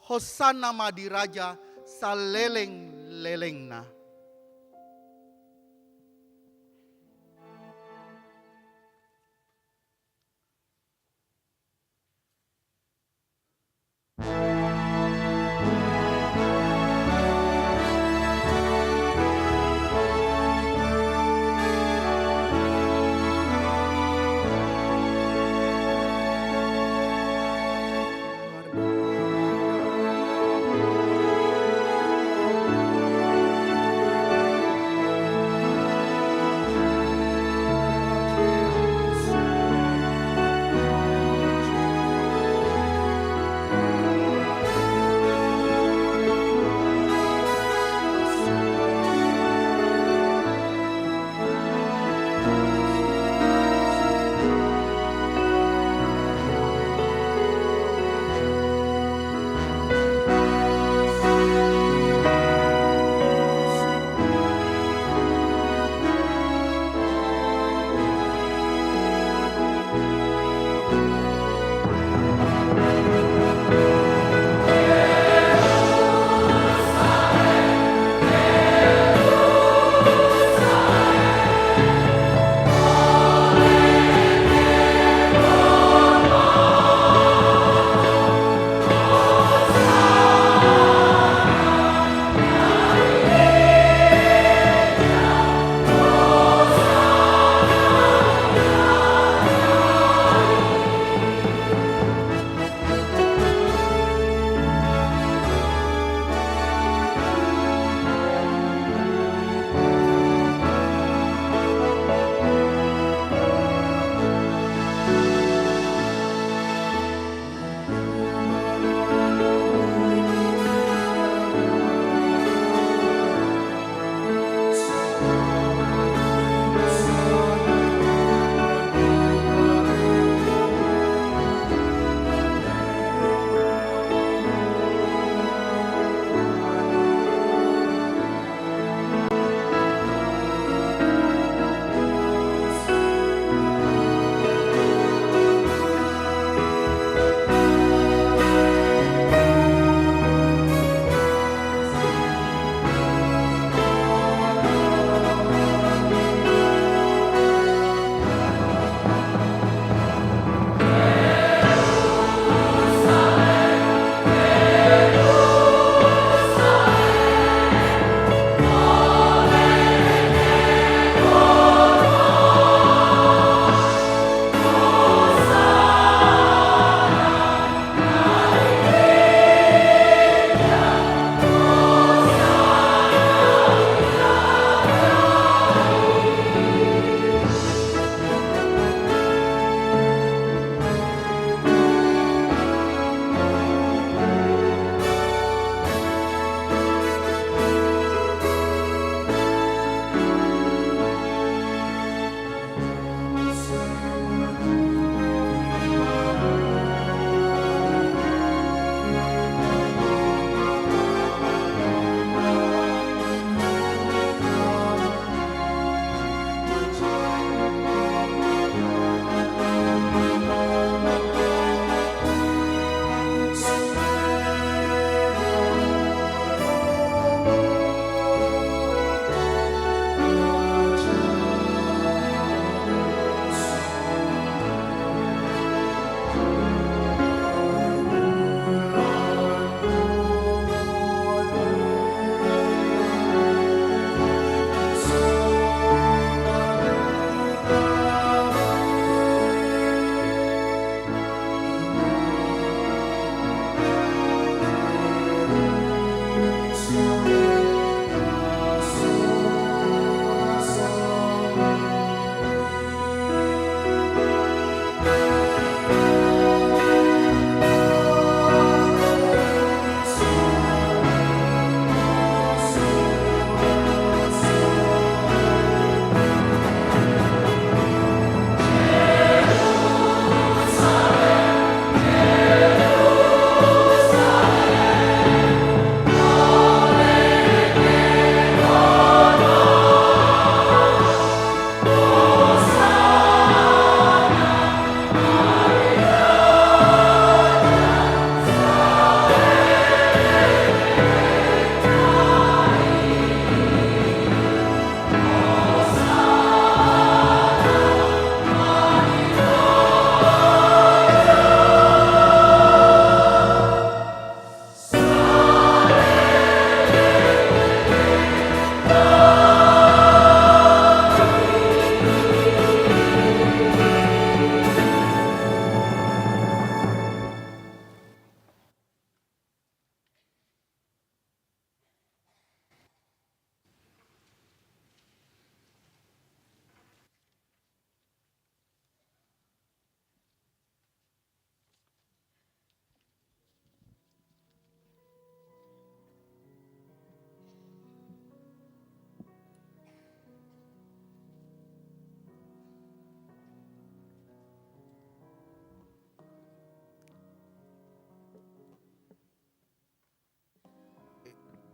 Hosana ma di Raja saleleng-lelengna.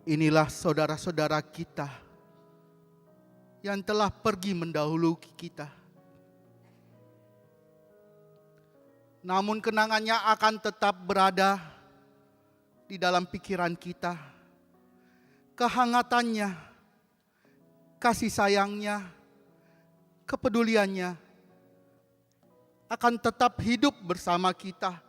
Inilah saudara-saudara kita yang telah pergi mendahului kita. Namun kenangannya akan tetap berada di dalam pikiran kita. Kehangatannya, kasih sayangnya, kepeduliannya akan tetap hidup bersama kita.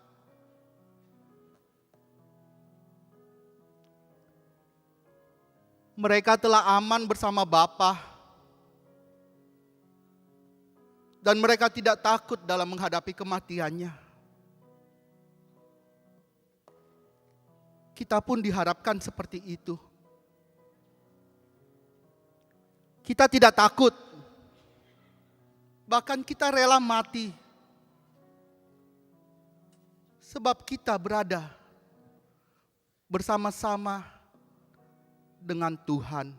Mereka telah aman bersama Bapa, dan mereka tidak takut dalam menghadapi kematiannya. Kita pun diharapkan seperti itu. Kita tidak takut, bahkan kita rela mati, sebab kita berada bersama-sama dengan Tuhan.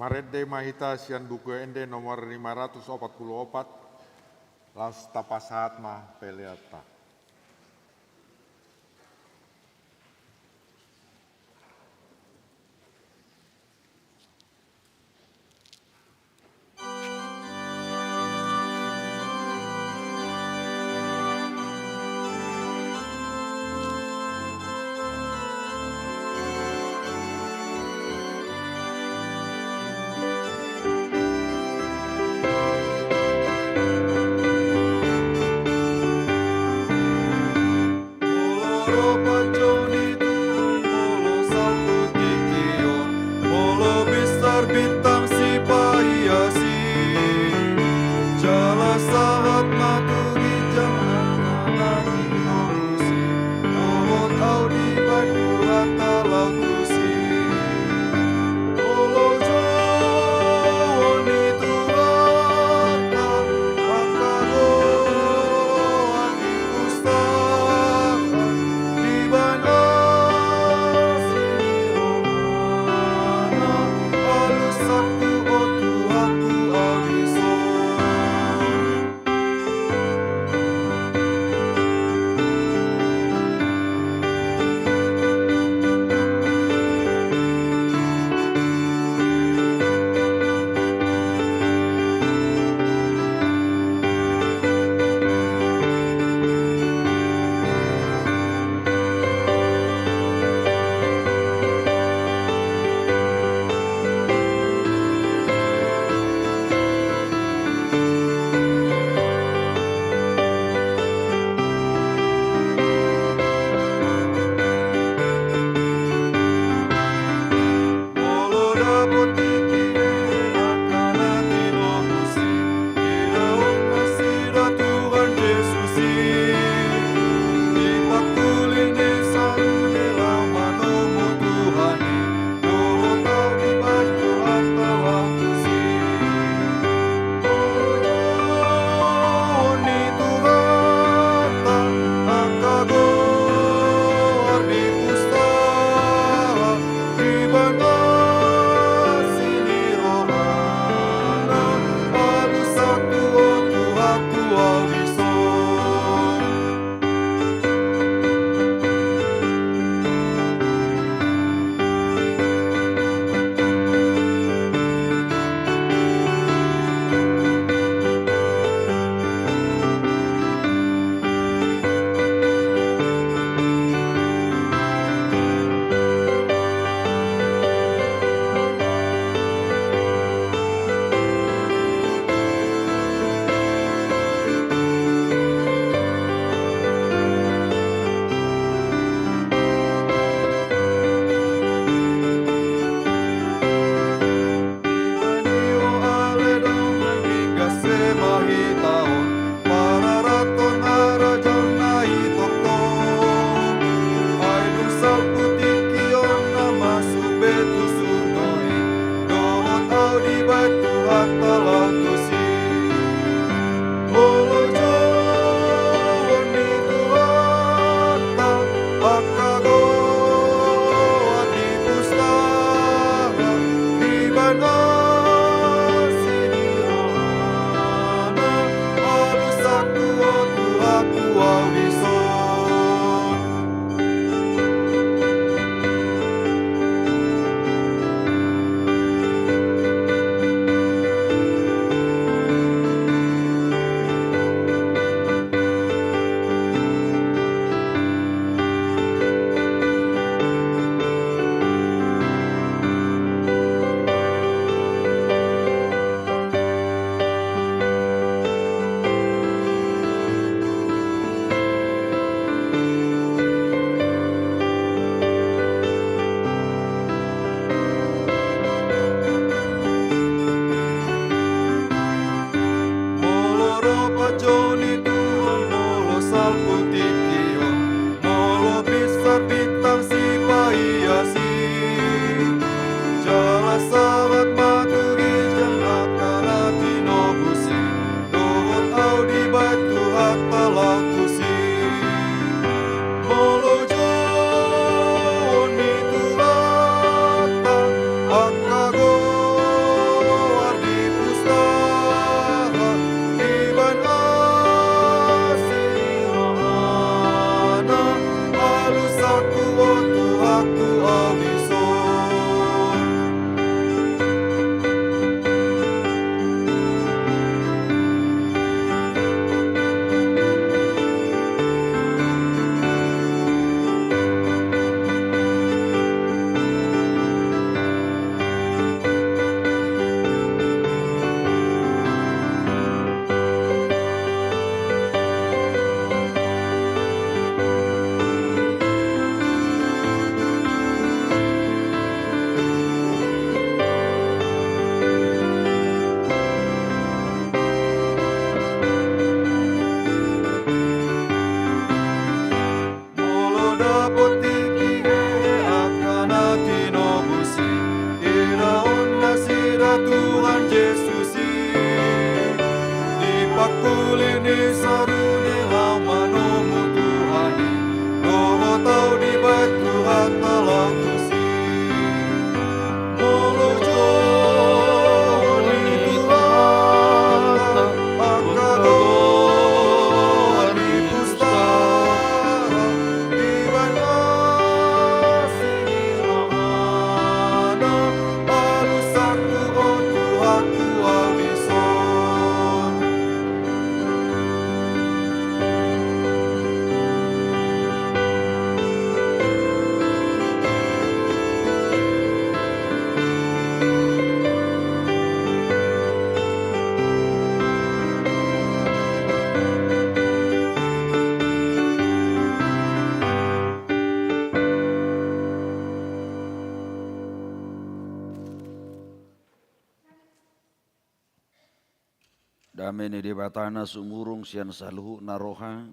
Marende ma hita sian Buku Ende nomor lima ratus opat pulu opat, laos tapasahat ma peleanta. Molo ro panjou ni tubu, molo salpu tingki on, molo bistar bintang sipaiasi, jala sahat ma tu ginjang angka na tinorusi, dohot au dibahen Tuhanta laho tusi. Au dison. Molo ro panjou ni Tuhan, molo salpu tingki on, molo pinsar bintang sipaiasi, jala sahat ma tu ginjang angka na tinobus i, dohot au dibaen Tuhan laho tusi. Molo jouon ni Tuhanta angka goar di pustaha, dibaen asi ni rohana, alusangku, o Tuhanku, au dison. Molo dapot tingki hehe angka na tinobus i, idaon nasida Tuhan Jesus i, dipangkuling ni saru ni laho manomu Tuhan i, dohot au dibaen Tuhanta laho tusi. Molo jouon ni Tuhanta angka goar di pustaha, dibaen asi ni rohana, alusangku, o Tuhanku, au dison. Dame ni Debata na sumurung sian saluhutna roha,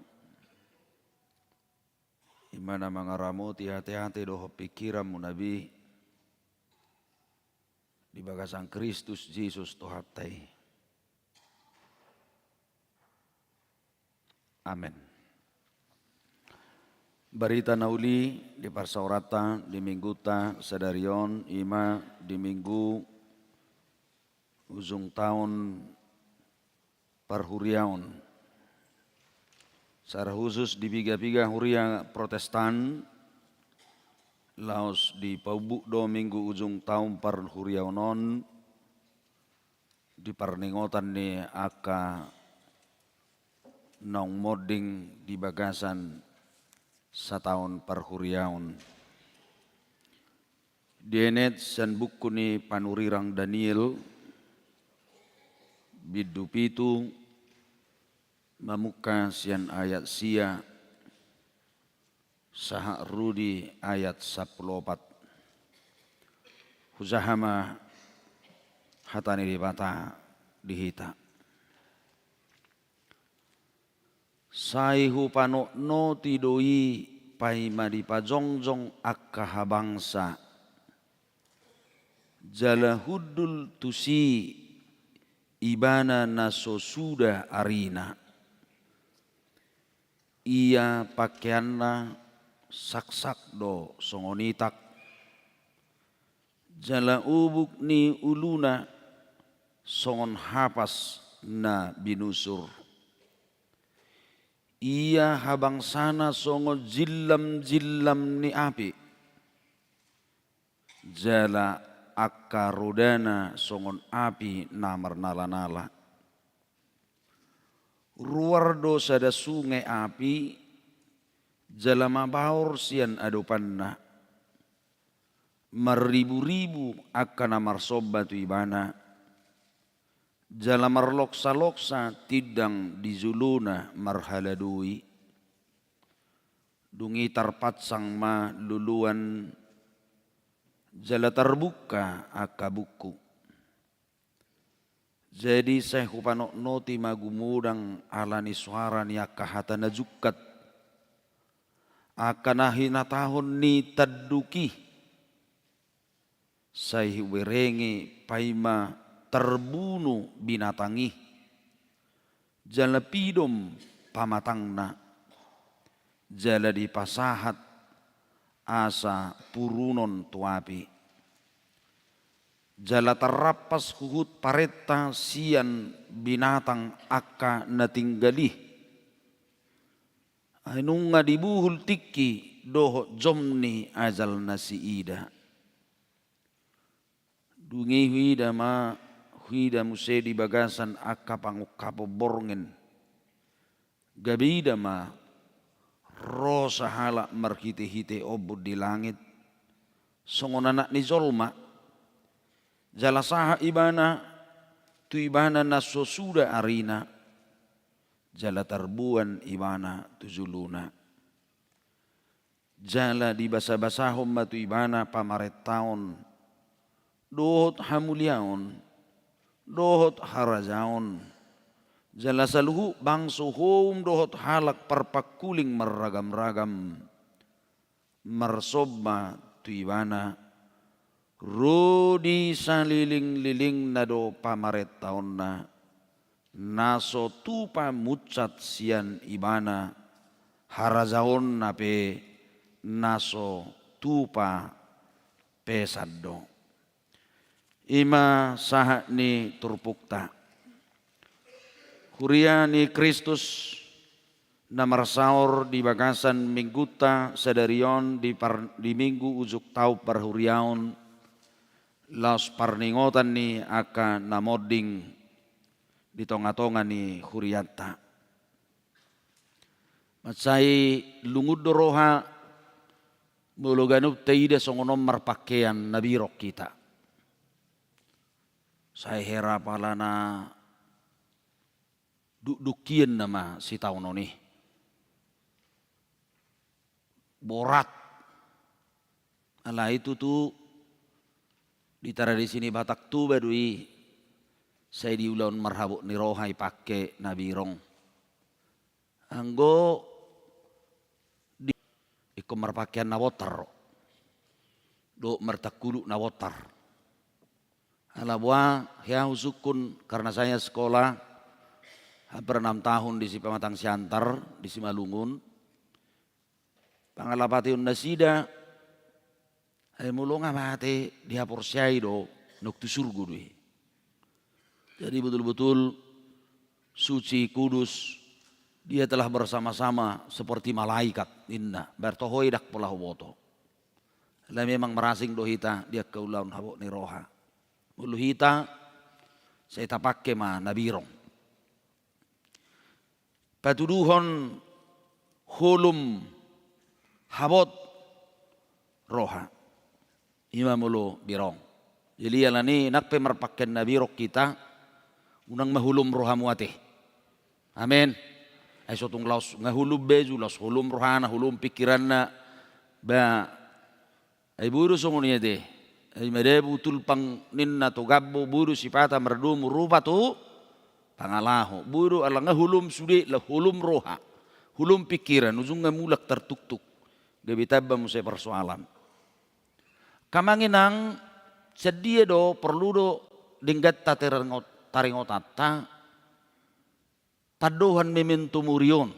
i ma na mangaramoti ateate dohot pingkiranmuna be di bagasan Kristus Jesus Tuhanta i. Amen. Barita na uli di parsaoranta di minggunta sadari on, i ma di minggu ujung taon parhuriaon. Secara khusus di piga-piga huria Protestan, laos dipaumbuk do minggu ujung taon parhuriaon on di parningotan ni angka naung monding di bagasan sataon parhuriaon. Dienet sian buku ni panurirang Daniel, bindu pitu, mamungka sian ayat sia sahat ro di ayat sampulu opat. Hujaha ma hata ni Debata di hita. Sai hupanotnoti do i paima dipajongjong angka habangsa, jala hundul tusi ibana na so suda arina. Ia pakeanna saksak do songon itak, jala ubuk ni uluna songon hapas na binusur. Ia habangsana songon jillamjillam ni api, jala angka rodana songon api na marnalanala. Ruar do sada sunge api, jala mabaor sian adopanna. Marriburibu angka na marsomba tu ibana, jala marloksaloksa tindang di jolona marhaladoi. Dung i tarpansang ma loloan, jala tarbungka angka bungku. Jadi sai hupanotnoti ma gumodang ala ni soara ni angka hata na jungkat, angka na hinatahon ni tanduk i. Sai huberenge paima tarbunu binatang i, jala pidom pamatangna, jala dipasahat asa purunon tu api. Jala tarrampas huhut parenta sian binatang angka na tinggal i. Ai nunga dibuhul tingki dohot jom ni ajal na siida. Dung i huida ma, huida muse di bagasan angka pangungkapon borngin. Gabe ida ma, ro sahalak marhitehite ombun di langit, songon anak ni jolma. Jala sahat ibana tu ibana na so suda arina, jala tarboan ibana tu jolona. Jala dibasabasahon ma tu ibana pamarentaon, dohot hamuliaon, dohot harajaon. Jala saluhut bangso houm dohot halak parpangkuling marragamragam marsomba tu ibana. Ro di salilinglilingna do pamarentaonna, na so tupa munsat sian ibana, harajaonna pe na so tupa pesan do. I ma sahat ni turpukta. Huria ni Kristus na marsaor di bagasan minggunta sadari on di par-, di minggu ujung taon parhuriaon, laos parningotan ni angka na monding di tongatonga ni hurianta. Mansai lungun do roha molo ganup taida songon on marpangkean na birong hita. Sai hera pala na dukdukian nama sitaonon i. Borat. Alai tutu di tradisi ni Batak Toba do i, sai di ulaon marhabot ni roha i pangke na birong. Anggo di, ingkon marpangkean na bontar ro, dohot martangkuluk na bontar. Ala boha, hea husungkun, karena saya sekolah hampir enam tahun di si Pematang Siantar, di Simalungun. Pangalapation nasida, ai molo nga mate dihaporseai do, nunga tu surgo do i. Jadi betul-betul suci, kudus, dia telah bersama-sama seperti malaikat, ninna. Bertohoi dak pola huboto. Alai memang marasing do hita di angka ulaon habot ni roha. Molo hita, sai tapangke ma na birong. Patuduhon holom habot roha. I ma molo birong. Jadi alani nang pe marpangkean na birong hita, unang ma holom rohamu ate. Amen. Ai so tung laos nga holom baju, laos holom rohana, holom pingkiranna. Ba, ai boi do songon i ate. Ai madabu tulpang ninna tu gambo, boi do sipata mardomu rupa tu pangalaho. Boi do ala nga holom sude, laos holom roha. Holom pingkiran, ujungna mulak tartuktuk. Gabe tamba muse persoalan. Angka amang inang, sian dia do porlu do denggan ta taringot-, taringot hata. Tandohan memento mori on.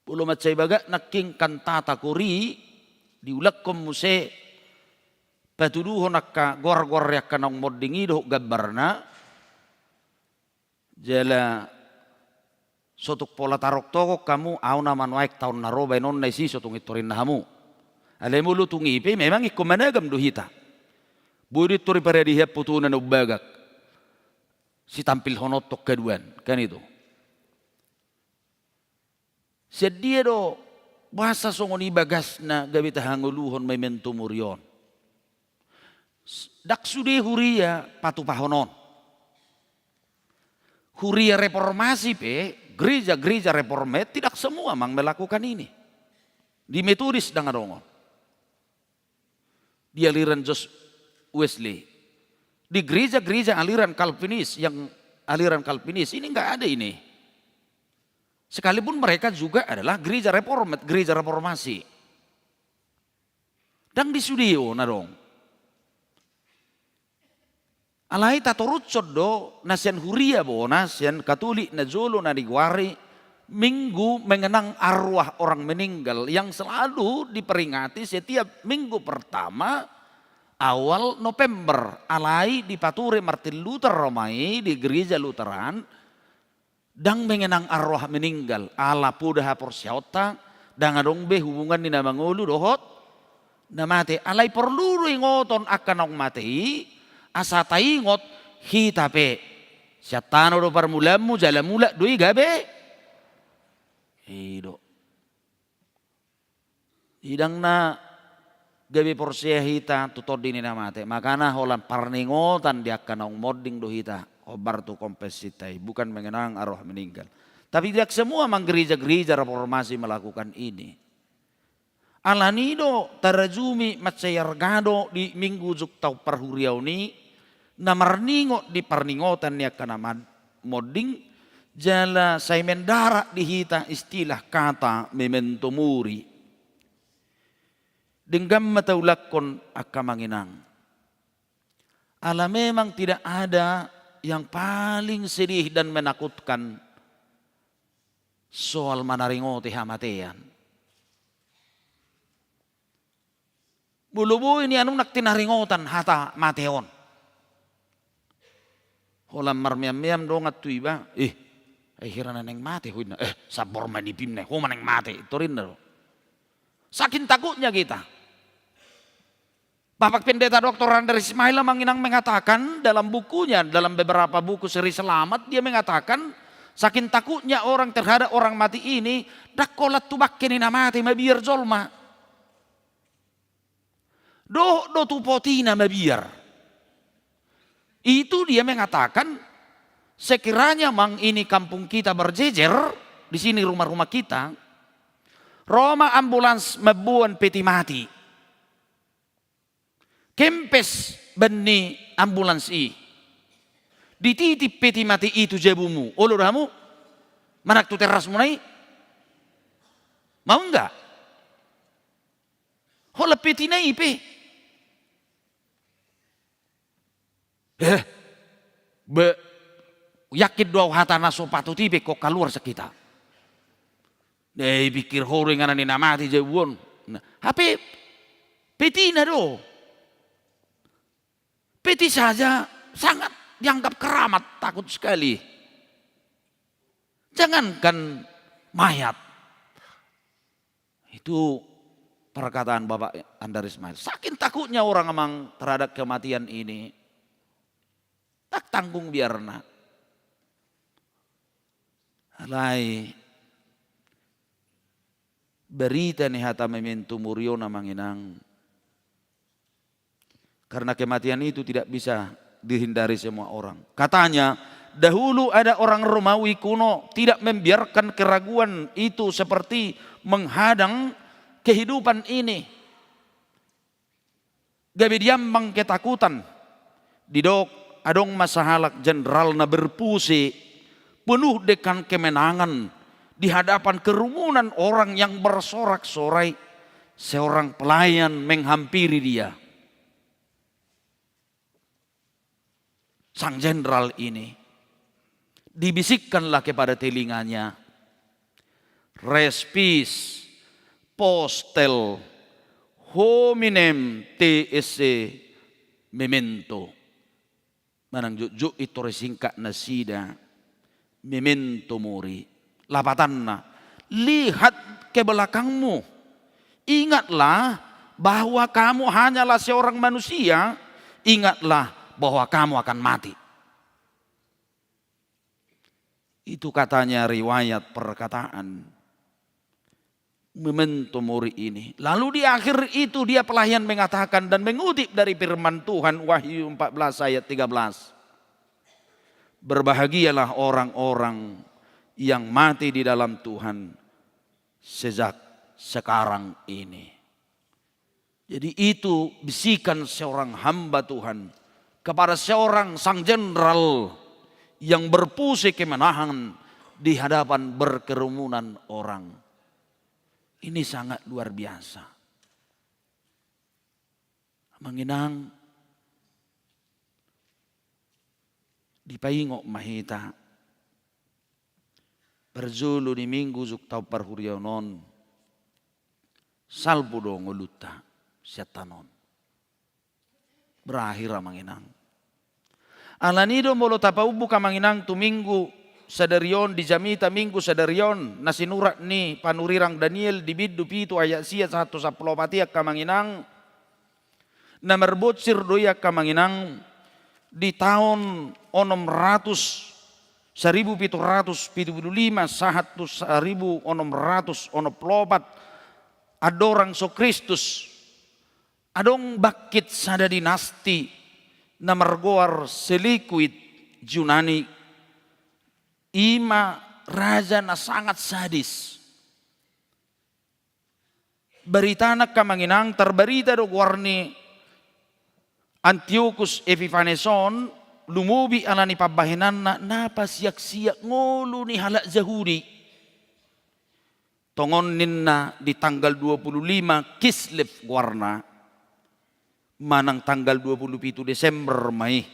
Molo mansai bagak nangkin kantata kori, diulakhon muse patuduhon angka goar-goar ni angka naung monding i dohot gambarna. Jala So tung pola tarongtongon hamu, au nama nuaeng taon na ro baenonna i, si so tung intorinna hamu. Alai molo tung i pe memang ingkon managam do hita. Boi do intori paradihian putuna na umbagak sitampilhononhon haduan, kan itu. Sian dia do bahasa songon i bagasna gabe tahangoluhon memento mori on? Ndang sude huria patupahonon. Huria reformasi pe, gereja-gereja reformed tidak semua mang melakukan ini. Di Metodis ndang adong on. Di aliran George Wesley, di gereja-gereja aliran Calvinis, yang aliran Calvinis ini nggak ada ini. Sekalipun mereka juga adalah gereja reformed, gereja reformasi. Ndang di sude on adong. Alai tatorushon do na sian huria bona, sian Katolik na jolo na digoari Minggu Mengenang Arwah Orang Meninggal yang selalu diperingati setiap minggu pertama awal November. Alai dipature Martin Luther Roma i di gereja Lutheran, ndang mengenang arwah meninggal, ala poda haporseaonta, ndang adong be hubungan ni na mangolu dohot na mate. Alai porlu do ingoton angka naung mate i, asa taingot hita pe. Sian tano do parmulaanmu, jala mulak do i gabe. I do. Ndang na gabe porsea hita tu tondi ni na mate. Makana holan parningotan di angka naung monding do hita hombar tu konfesinta i, bukan mengenang arwah meninggal. Tapi tidak semua mang gereja-gereja reformasi melakukan ini. Alani do tarajumi mansai arga do di Minggu ujung taon parhuriaon i, na marningot di parningotan ni angka na man-, monding, jala sai mendarat di hita istilah kata memento mori. Denggan ma taulakhon angka amang inang. Ala memang tidak ada yang paling sedih dan menakutkan soal manaringoti hamatean. Molo boi nian unang tinaringotan hata mate on, holan marmeam-meam dongan tu iba, "Eh, ai hira na naeng mate ho," ninna. "Eh, sambor ma nipim na, ho ma naeng mate," torinna do. Saking takutnya kita. Bapak Pendeta Doktor Andar Ismail amang inang mengatakan dalam bukunya, dalam beberapa buku seri Selamat, dia mengatakan, saking takutnya orang terhadap orang mati ini, ndang holan tu bangke ni na mate mabiar jolma. Dohot do tu potina mabiar. Itu dia mengatakan, sekiranya mang ini kampung kita berjejer, di sini rumah-rumah kita, ro ma ambulans mamboan peti mati. Kempes ban ni ambulans i. Dititip peti mati i tu jabumu. Olo do hamu manang tu terasmuna i? Mau nggak? Holan petina i pe. Eh, be, yakin do au hata na so patut i pe ingkon kaluar sian hita. Eh, ipikir ho do inganan ni na mate jabu on. Nah, hape petina do. Peti saja sangat dianggap keramat, takut sekali. Jangankan mayat. Itu perkataan Bapak Andar Ismail. Saking takutnya orang amang terhadap kematian ini, tak tanggung biarna. Alai, berita ni hata memento mori on amang inang. Karena kematian itu tidak bisa dihindari semua orang. Katanya, dahulu ada orang Romawi kuno tidak membiarkan keraguan itu seperti menghadang kehidupan ini. Gabe diambang ketakutan. Didok, adong ma sahalak jenderal na berpose, penuh dengan kemenangan di hadapan kerumunan orang yang bersorak-sorai. Seorang pelayan menghampiri dia. Sang jenderal ini, dibisikkanlah kepada telinganya, "Res pis, postel, hominem te esse memento." Manang jotjot i tore singkat nasida, memento mori. Lapatanna, lihat ke belakangmu. Ingatlah bahwa kamu hanyalah seorang manusia. Ingatlah bahwa kamu akan mati. Itu katanya riwayat perkataan memento mori ini. Lalu di akhir itu dia pelayan mengatakan dan mengutip dari firman Tuhan, Wahyu empat belas ayat tiga belas. Berbahagialah orang-orang yang mati di dalam Tuhan sejak sekarang ini. Jadi itu bisikan seorang hamba Tuhan kepada seorang sang jenderal yang berpose kemenahan di hadapan berkerumunan orang. Ini sangat luar biasa. Amang inang, dipaingot ma hita. Parjolo ni minggu juktaon parhuriaon on, salpu do ngolunta sian tano on. Berakhir amang inang. Alani do molo tapaumbuk amang inang tu minggu sadari on, di jamita minggu sadari on, na sinurat ni panurirang Daniel di bindu pitu ayat sia sahat tu sampulu opat i angka amang inang, na marbonsir do i angka amang inang di taon onom ratus, saribu pitu ratus pitu pulu lima sahat tu saribu onom ratus onom pulu opat andorang so Kristus. Adong bangkit sada dinasti na margoar Seleukid Junani, i ma raja na sangat sadis. Baritana angka amang inang, tarbarita do goar ni Antiokus Epifanes on, lumobi alani pambahenanna na pasiaksiak ngolu ni halak Jahudi. Tongon ninna di tanggal dua pulu lima Kislev goarna, manang tanggal dua pulu pitu Desember ma i,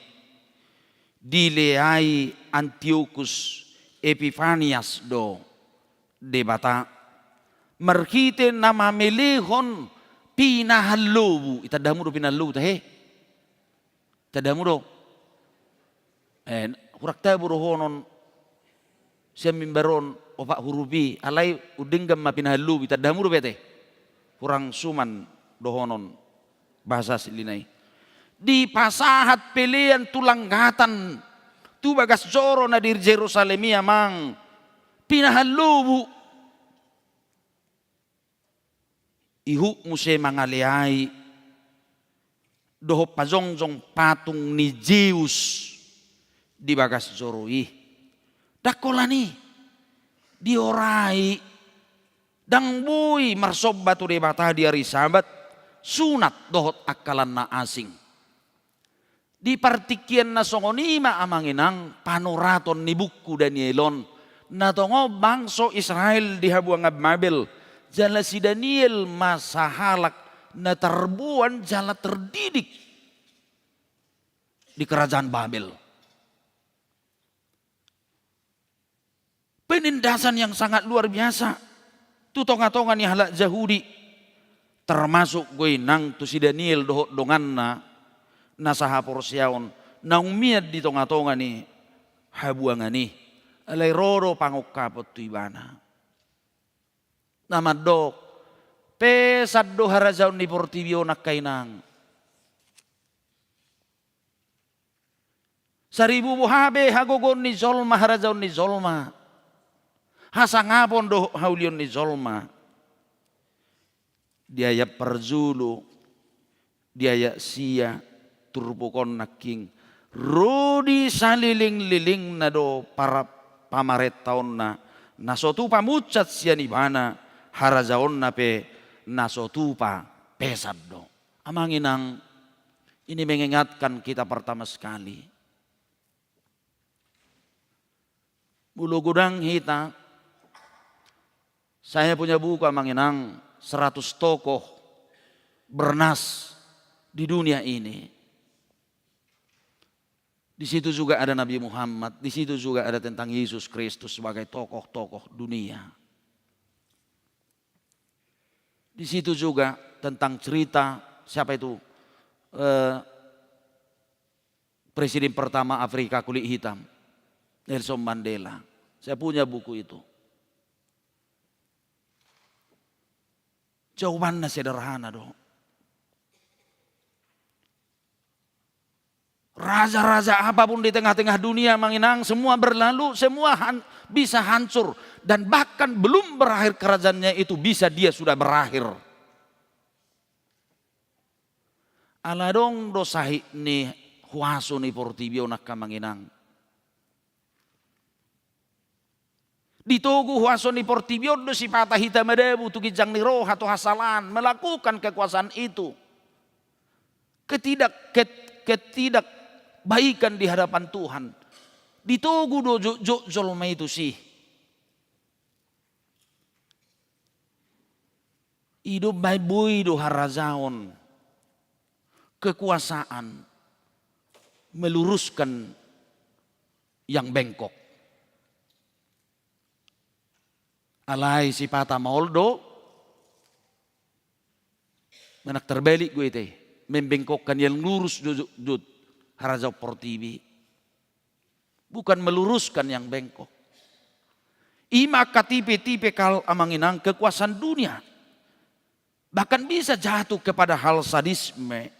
dileai Antiokus Epifanias do Debata marhite na mamelehon pinahan lobu. Itandamu do pinahan lobu tahe? Tandamu do? Eh, hurang tabo dohonon sian mimbar on opat huruf i, alai undenggan ma pinahan lobu, tandamu do bete? Hurang suman dohonon bahasa aslina i. Dipasahat pelean tu langgatan tu bagas joro na di Jerusalem i amang, pinahan lobu. Ihut muse mangaleai dohot pajongjong patung ni Zeus di bagas joro i. Ndang holan i, diorai, ndang boi marsomba tu Debata di ari Sabat, sunat dohot angka na asing. Di partingkian na songon i ma amang inang panuraton ni buku Daniel on, na tongon bangso Israel di habuangan Babel, jala si Daniel ma sahalak na tarboan jala terdidik di kerajaan Babel. Penindasan yang sangat luar biasa tu tonga-tonga ni halak Jahudi, termasuk do i nang tu si Daniel dohot donganna na sahaporseaon, naung mian di tonga-tonga ni habuangan i. Alai ro do pangungkapon tu ibana na mandok, pesan do harajaon ni portibi on angka inang. Saribu boha be hagogoon ni jolma, harajaon ni jolma, hasangapon dohot haulion ni jolma. Di ayat parjolo, di ayat sia, turpuk on nangkin, ro di salelenglelengna do para-, pamarentaonna, na so tupa munsat sian ibana, harajaonna pe na so tupa pesan do. Amang inang, ini mengingatkan kita pertama sekali. Molo godang hita, saya punya buku amang inang, seratus tokoh bernas di dunia ini. Di situ juga ada Nabi Muhammad, di situ juga ada tentang Yesus Kristus sebagai tokoh-tokoh dunia. Di situ juga tentang cerita, siapa itu, eh, presiden pertama Afrika kulit hitam, Nelson Mandela. Saya punya buku itu. Jawabanna sederhana do. Raja-raja apapun di tengah-tengah dunia, Amang Inang, semua berlalu, semua han-, bisa hancur. Dan bahkan belum berakhir kerajaannya itu, bisa dia sudah berakhir. Ala adong do sahit ni huaso ni portibi on, angka Amang Inang. Ditogu huaso ni portibi on do sipata hita madabu tu ginjang ni roha, tu hasalaan, melakukan kekuasaan itu. Ketidak-, ket-, ketidakbaikan di hadapan Tuhan. Ditogu do jotjot jolma i tusi. I do umbaen boi do harajaon, kekuasaan meluruskan yang bengkok. Alai sipata maol do, manang terbalik do i te, membengkokkan yang lurus jotjot harajaon portibi. Bukan meluruskan yang bengkok. I ma angka tipe-tipe kal, Amang Inang, kekuasaan dunia. Bahkan bisa jatuh kepada hal sadisme.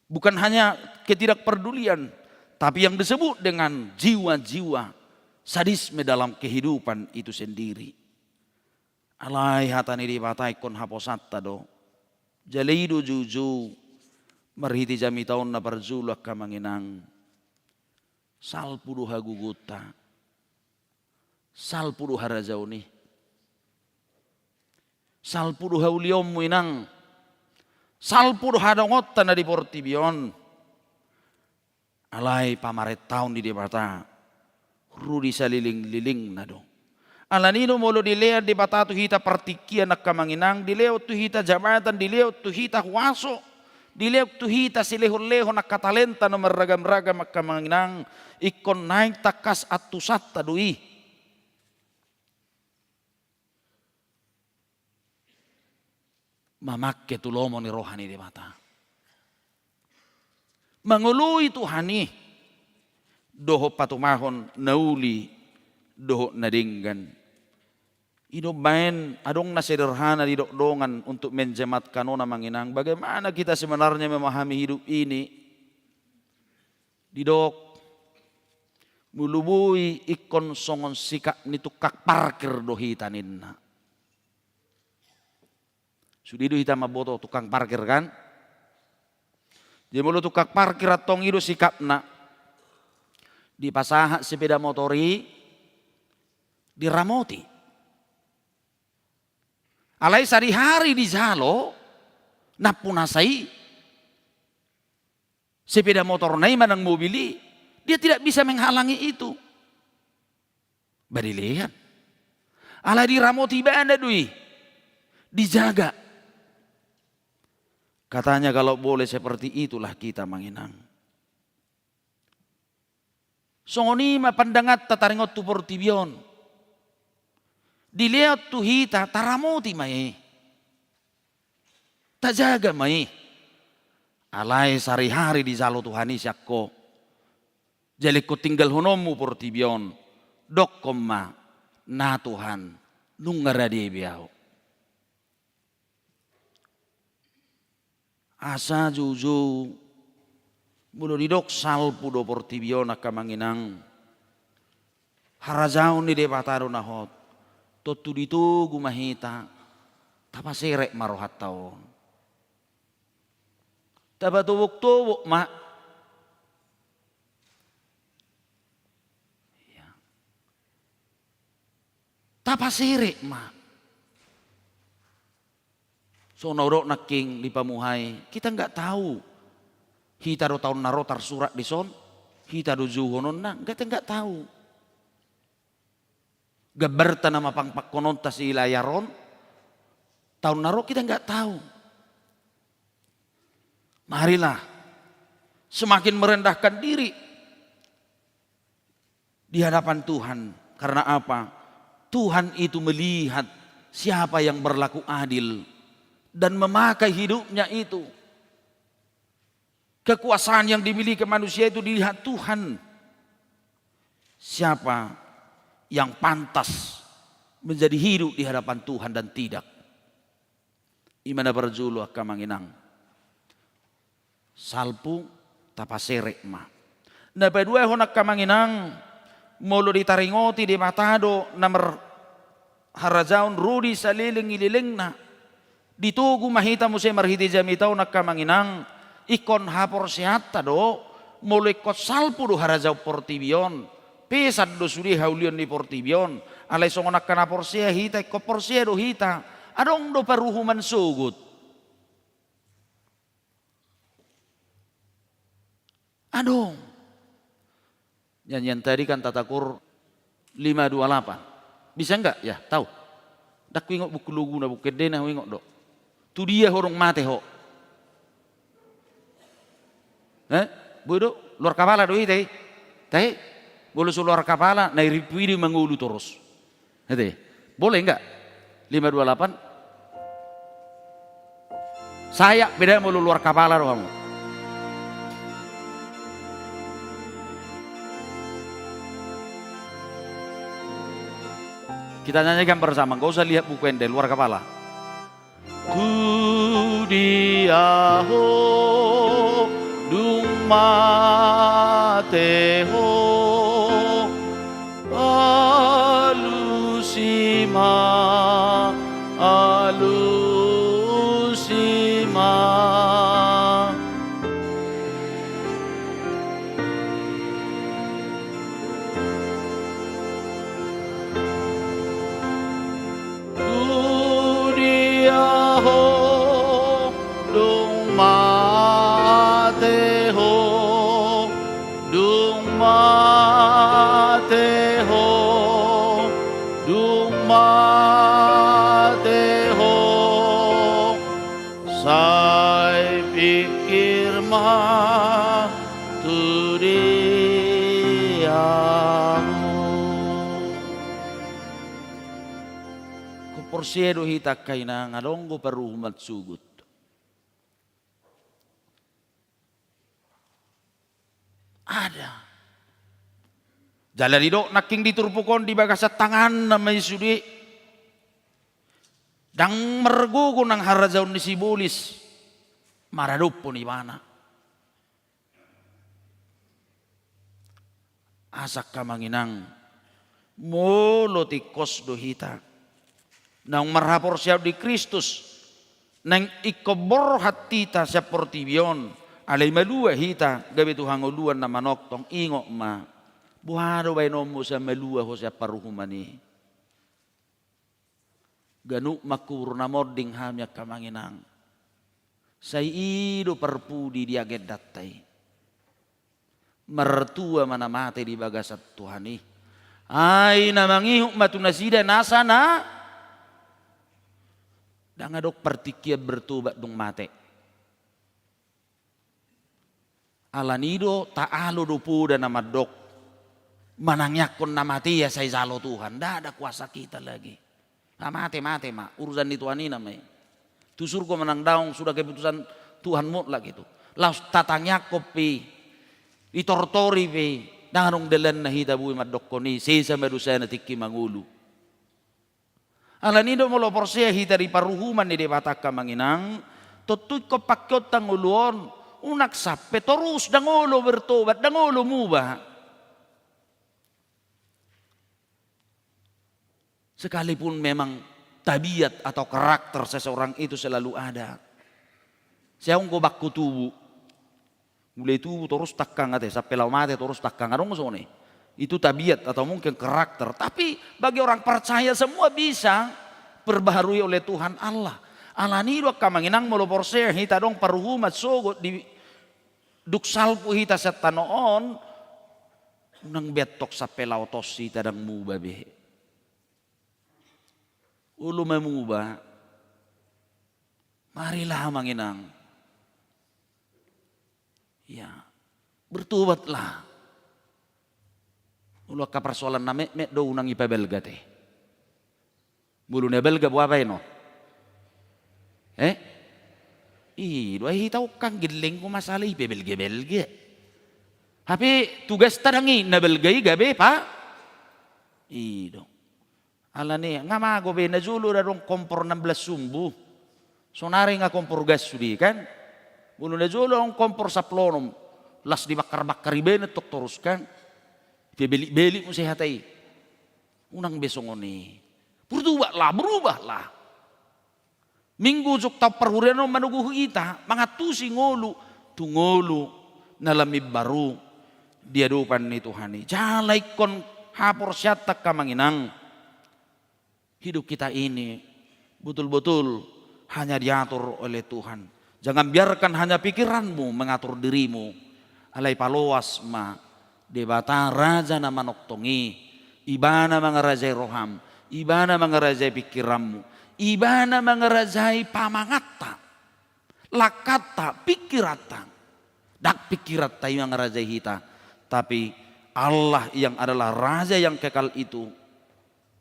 Bukan hanya ketidakpedulian, tapi yang disebut dengan jiwa-jiwa sadisme dalam kehidupan itu sendiri. Alai hata ni Debata ingkon haposanta do. Jala i do joujou marhite jamita on na parjolo, angka Amang Inang. Salpu do hagogoonta. Salpu do harajaon i. Salpu do haulionmu, Inang. Salpu do hadongonta na di portibi on. Alai pamarentaon ni Debata ro di salelenglelengna do. Alani i do molo dilehon Debata tu hita partingkian, angka Amang Inang, dilehon tu hita jabatan, dilehon tu hita huaso, dilehon tu hita silehonlehon angka talenta na marragamragam, angka Amang Inang, ingkon naeng tangkas antusanta do i. Mamangke tu lomo ni roha ni Debata. Mangoloi Tuhan i dohot patumahon na uli dohot na denggan. I do umbaen adong na sederhana didok dongan untuk menjematkan on, Amang Inang. Bagaimana kita sebenarnya memahami hidup ini? Didok, molo boi ingkon songon sikap ni tukang parkir do hita, ninna. Sude do hita mamboto tukang parkir, kan? Jadi molo tukang parkir antong i do sikapna, dipasahat sepeda motor i, diramoti. Alai sadihari dijalo nampunasa i, sepeda motorna i manang mobil i, dia tidak bisa menghalangi itu. Ba dilehon. Alai diramoti ibana do i. Dijaga. Katanya kalau boleh seperti itulah kita, Amang Inang. Songon i ma pandanganta taringot tu portibi on. Dilehon tu hita, taramoti ma i. Tajaga ma i. Alai sari-hari dijalo Tuhan i sian ho. Jala ingkon tinggalhononmu portibi on. Dokkon ma, na Tuhan, nunga rade be ahu. Asa joujou, molo didok salpu do portibi on, angka Amang Inang, harajaon ni Debata do na hot. Tontu ditogu ma hita, tapaserep ma rohanta on. Tapatobok-tobok ma. Iya. Tapaserep ma. Songon na hudok nangkin di pamuhai, kita nggak tahu. Hita do taon na ro tarsurat dison, hita do jouhononna, nggak, kita nggak tahu. Gambarta na mapangpangkononta si layar on, taon na ro kita nggak tahu. Marilah semakin merendahkan diri di hadapan Tuhan. Karena apa? Tuhan itu melihat siapa yang berlaku adil dan memakai hidupnya itu. Kekuasaan yang dimiliki manusia itu dilihat Tuhan. Siapa yang pantas menjadi hidup di hadapan Tuhan dan tidak. I ma na parjolo angka amang inang. Salpu tapaserep ma. Na paduahon angka amang inang, molo ditaringoti Debata do na marharajaon ro di saleleng ni lelengna. Ditogu ma hita muse marhite jamita on angka amang inang, ingkon haporseaonta do, molo ingkon salpu do harajaon portibi on, pesan do sude haulion ni portibi on, alai songon angka na porsea hita, ingkon porsea do hita, adong do paruhuman sogot. Adong. Nyanyian tadi kan tatakur lima dua lapan. Bisa enggak? Ya, tahu. Ndang huingot buku loguna, buku endena huingot do. Tu dia ho dung mate ho? Eh? Boi do? Luar kapala do hita i? Tahe? Molo so luar kapala, na i rimpu i do mangolu torus. Ate. Boleh enggak? Lima dua lapan. Saya beda molo luar kapala do hamu. Kita nyanyikan bersama, nggak usah lihat buku ende, luar kapala. Tu dia ho dung mate ho, alusi ma, alusi ma. Tu dia ho dung mate ho, dung mate ho, dung mate ho, sai pikir ma tu dia ho. Ingkon porsea do hita angka inang, adong do paruhuman sogot. Ada. Jala didok nangkin di turpuk on, di bagasan tanganna ma i sude. Ndang margogo nang harajaon ni sibolis maradophon ibana. Asa angka amang inang, molo tingkos do hita naung marhaporseaon di Kristus, naeng ingkon borhat hita sian portibi on, alai malua hita gabe tu hangoluan na manongtong, ingot ma, boha do baenonmu sai malua ho sian paruhuman i? Ganup mangkubur na monding hami angka amang inang. Sai i do parpudi di agendanta i. Martua ma na mate di bagasan Tuhan i. Ai na mangihut ma tu nasida nasa na ndang adong partingkian bertobat dung mate. Alani do taalo do poda na mandok, manangiangkon na mate ia sai jalo Tuhan, nda ada kuasa kita lagi. Na mate, mate ma, urusan ni Tuhan i nama i. Tu surgo manang daong sudah keputusan Tuhan mutlak itu. Laos tatangiangkon pe, ditortori pe, ndang adong dalanna hita boi mandokkon i, sesa ma dosana tingki mangolu. Alani do molo porsea hita di paruhuman ni Debata angka amang inang, tontu ingkon pangkeonta ngolu on, unang sampe torus ndang olo bertobat, ndang olo muba. Sekalipun memang tabiat atau karakter seseorang itu selalu ada. Sai adong gobanku tubu. Mulai tubu torus tangkang ate, sampe laho mate torus tangkang, adong songon i. Itu tabiat atau mungkin karakter. Tapi bagi orang percaya semua bisa perbaharui oleh Tuhan Allah. Alani do angka amang inang molo porsea hita adong paruhuman sogot di dung salpu hita sian tano on, unang be antong sampe laho tos hita ndang muba be. Olo ma muba. Marilah amang inang. Ya, bertobatlah. Olo angka parsoalan na metmet do unang ipabalga ate. Molo na balga boha baenon? Eh? I do, ai hita on kan gellengku masalah i pe balga-balga. Hape tugasta ndang i, na balga i gabe pa. I do. Alani nga mago be, na jolo do adong kompor enam belas sumbu. Sonari nga kompor gas sude kan. Molo na jolo on kompor sampulu onom, las dibakar-bakar i baenon tong torus kan. Pe belik-belik muse hata i. Unang be songon i. Bertobatlah, berubahlah. Minggu ujung taon parhuriaon on manogu hita mangantusi ngolu tu ngolu na lam imbaru di adopan ni Tuhan i. Jala ingkon haporseaonta angka amang inang. Hidup kita ini betul-betul hanya diatur oleh Tuhan. Jangan biarkan hanya pikiranmu mengatur dirimu. Alai paloas ma Debata raja na manongtong i. Ibana mangarajai roham, Ibana mangarajai pikiranmu, Ibana mangarajai pamangatta, langkanta, pikiranta. Ndang pikiranta i mangarajai hita, tapi Allah yang adalah Raja yang kekal itu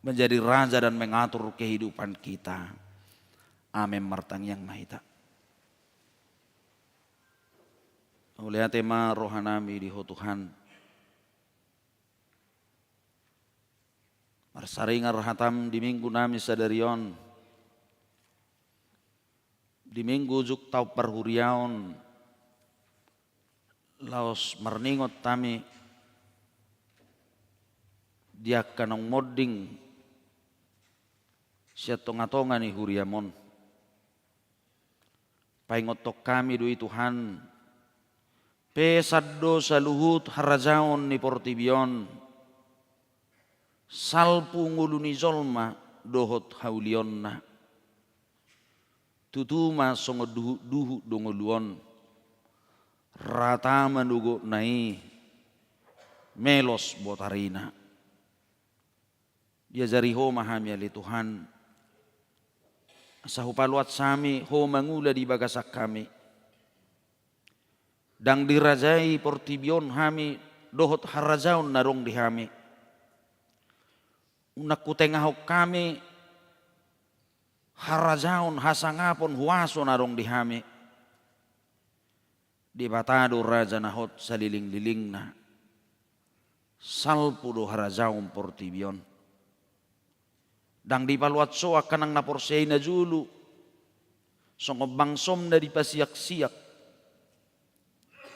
menjadi raja dan mengatur kehidupan kita. Amin. Martangiang ma hita. Mauliate ma rohanami di Ho Tuhan. Marsaringar hatam di minggu nami sadari on. Di minggu ujung taon parhuriaon, laos marningot hami di angka naung monding sian tonga-tonga ni huriam on. Paingothon hami do i Tuhan, pesan do saluhut harajaon ni portibi on, salpu ngolu ni jolma dohot haulionna. Tutu ma songon duhut-duhut do ngolu on, rata manogotna i, melos botarina. Diajari Ho ma hami ale Tuhan, asa hupaloas hami Ho mangula di bagasan hami. Ndang dirajai portibi on hami dohot harajaon na adong di hami. Unang hutengahon hami harajaon, hasangapon, huaso na adong di hami. Debata do raja na hot salelenglelengna. Salpu do harajaon portibi on. Ndang dipaloas Ho angka na porsea i na jolo songon bangsom na dipasiaksiak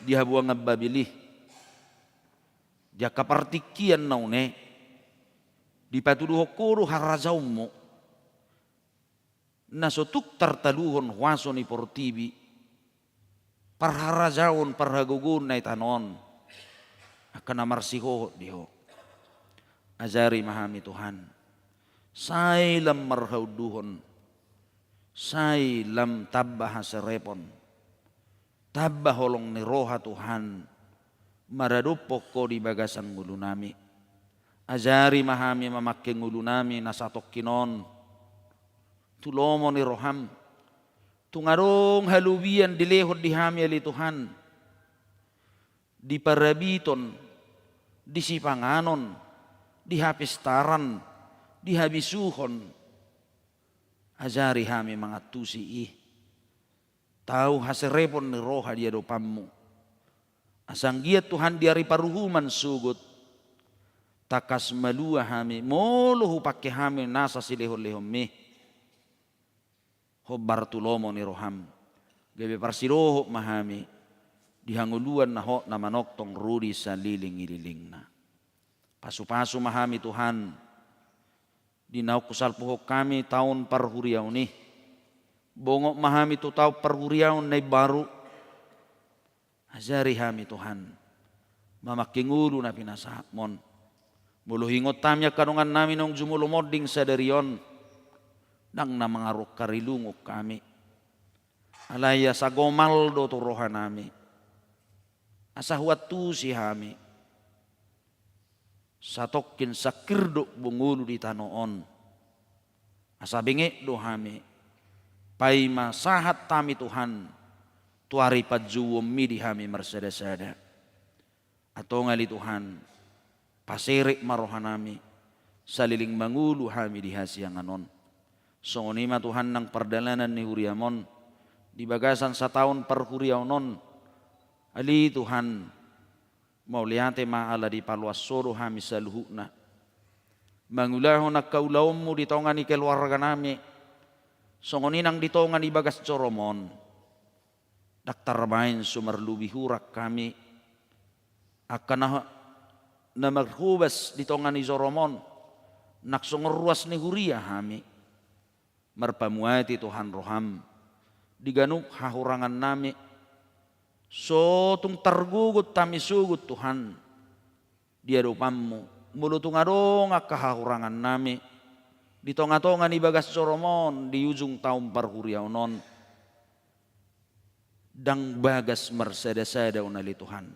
di habuangan Babel i. Di angka partingkian na une dipatuduhon Ho do harajaonmu na so tuk tartaluhon huaso ni portibi, parharajaon, parhagogoon na i tano on, angka na marsihohot di Ho. Ajari ma hami Tuhan, sai lam marhaunduhon, sai lam tamba haserepon, tamba holong ni roha Tuhan, maradophon Ho di bagasan ngolunami. Ajari ma hami mamangke ngolunami na satongkin on tu lomo ni roham. Tung adong halobian dilehon di hami ale Tuhan, di parabiton, di sipanganon, di hapestaran, di habisuhon. Ajari hami mangantusi i. Tau haserepon ni roha di adopanmu. Asa anggiat Tuhan di ari paruhuman sogot, tangkas malua hami molo hupangke hami nasa silehon-lehonmi. Hombar tu lomo ni roham, gabe parsidohot ma hami di hangoluan na hot na manongtong ro di salelenglelengna. Pasu-pasu ma hami Tuhan, di naung husalpuhon hami taon parhuriaon i. Bongot ma hami tu taon parhuriaon na imbaru. Ajari hami Tuhan, mamangke ngolu na pinasahatmon. Molo huingot hami angka dongannami naung jumolo monding sadari on, ndang na mangarungkari lungun hami. Alai asa gomal do tu rohanami, asa huantusi hami. Satongkin sangkir do bungulu di tano on. Asa benget do hami, paima sahat hami Tuhan tu ari panjouonmi di hami marsada-sada. Antong ale Tuhan, paserep ma rohanami, saleleng mangolu hami di hasiangan on. Songon i ma Tuhan nang pardalanan ni huriam on di bagasan sataon parhuriaon on. Ale Tuhan, mauliate ma ala dipaloas Ho do hami saluhutna mangulahon angka ulaonmu di tonga ni keluarganami, Songon i nang di tonga ni bagas jorom on, ndang tarbaen so marlobi hurang hami, angka na, na marhobas di tonga ni jorom on, nang songon ruas ni huria hami. Marpamuati Tuhan roham di ganup hahurangannami. So tung targogot hami sogot Tuhan di adopanmu, molo tung adong angka hahurangannami di tonga-tonga ni bagas jorom on di ujung taon parhuriaon on. Ndang bagas marsada-sada on ale Tuhan.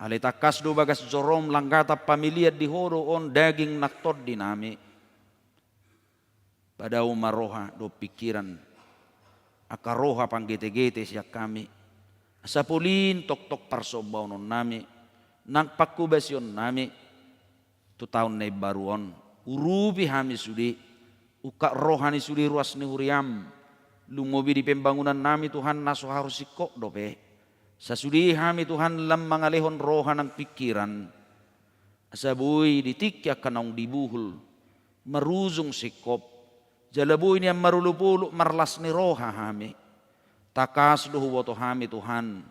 Alai tangkas do bagas jorom langgatan pamilian di Ho do on daging nang tondinami. Padao ma roha dohot pingkiran, angka roha panggete-gete sian hami, asa polin tongtong parsombaononnami nang pangkobasionnami tu taon na imbaru on. Urupi hami sude, ungkap roha ni sude ruas ni huriam, lumobi di pembangunannami Tuhan na so haru singkop dope. Sasude hami Tuhan lam mangalehon roha nang pingkiran, asa boi di tingki angka naung dibuhul marujung singkop, jala boi nian marolop-olop marlas ni roha hami. Tangkas do huboto hami Tuhan,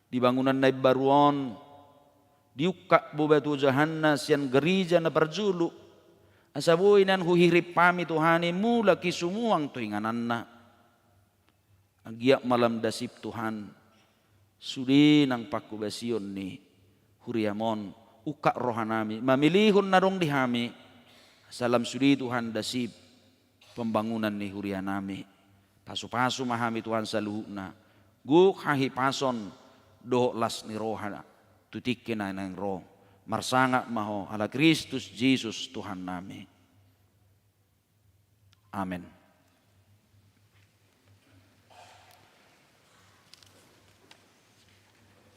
di bangunan na imbaru on, diungkap boba tu ojahanna sian gereja na parjolo, asa boi nian huhirim hami Tuhan i mulak i sumuang tu ingananna. Anggiat ma lam dasip Tuhan sude nang pangkobasion ni huriam on, ungkap rohanami mamilihon na adong di hami, asa lam sude Tuhan dasip pembangunan ni hurianami. Pasu-pasu ma hami Tuhan saluhutna, gok hahipason dohot las ni roha tu tingki na naeng ro. Marsangap ma Ho ala Kristus Jesus Tuhannami. Amen.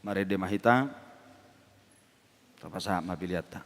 Marende ma hita. Tapasahat ma peleanta.